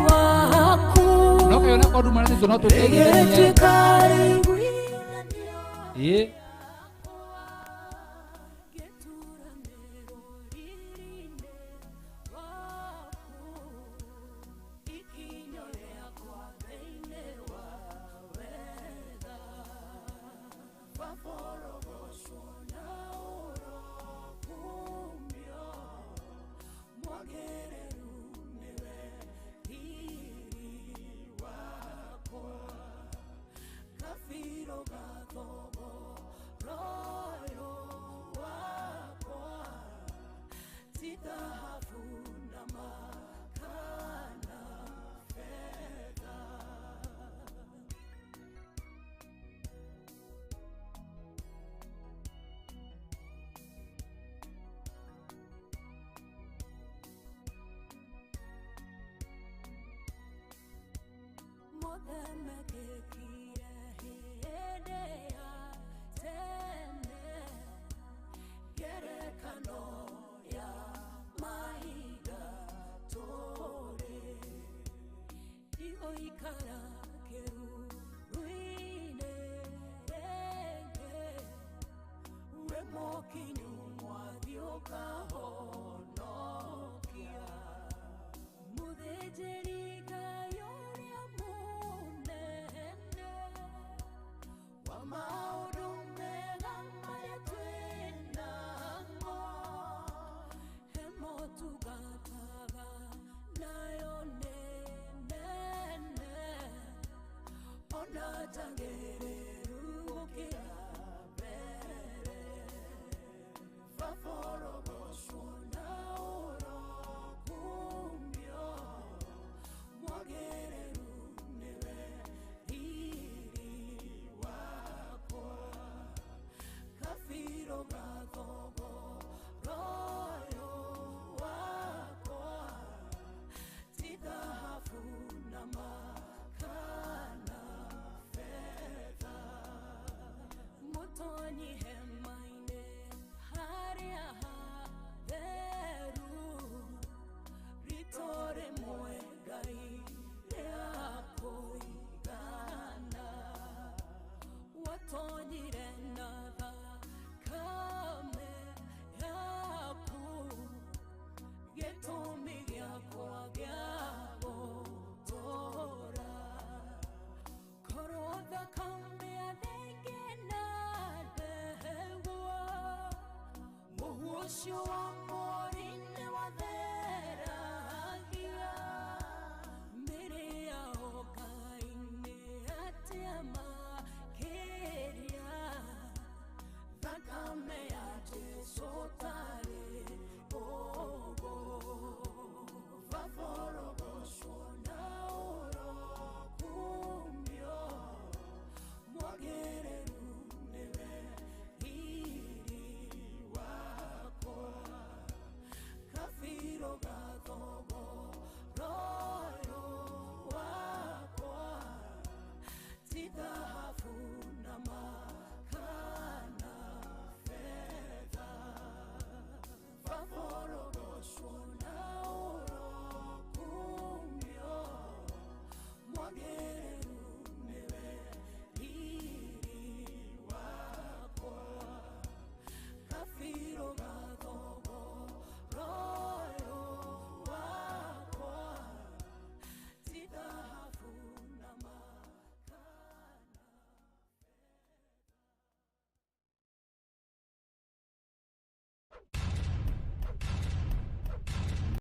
waku no kayona kwa nduma nĩ no tũteithie ĩgĩtuĩka rĩu ĩĩ Mothamaki hĩndĩ ya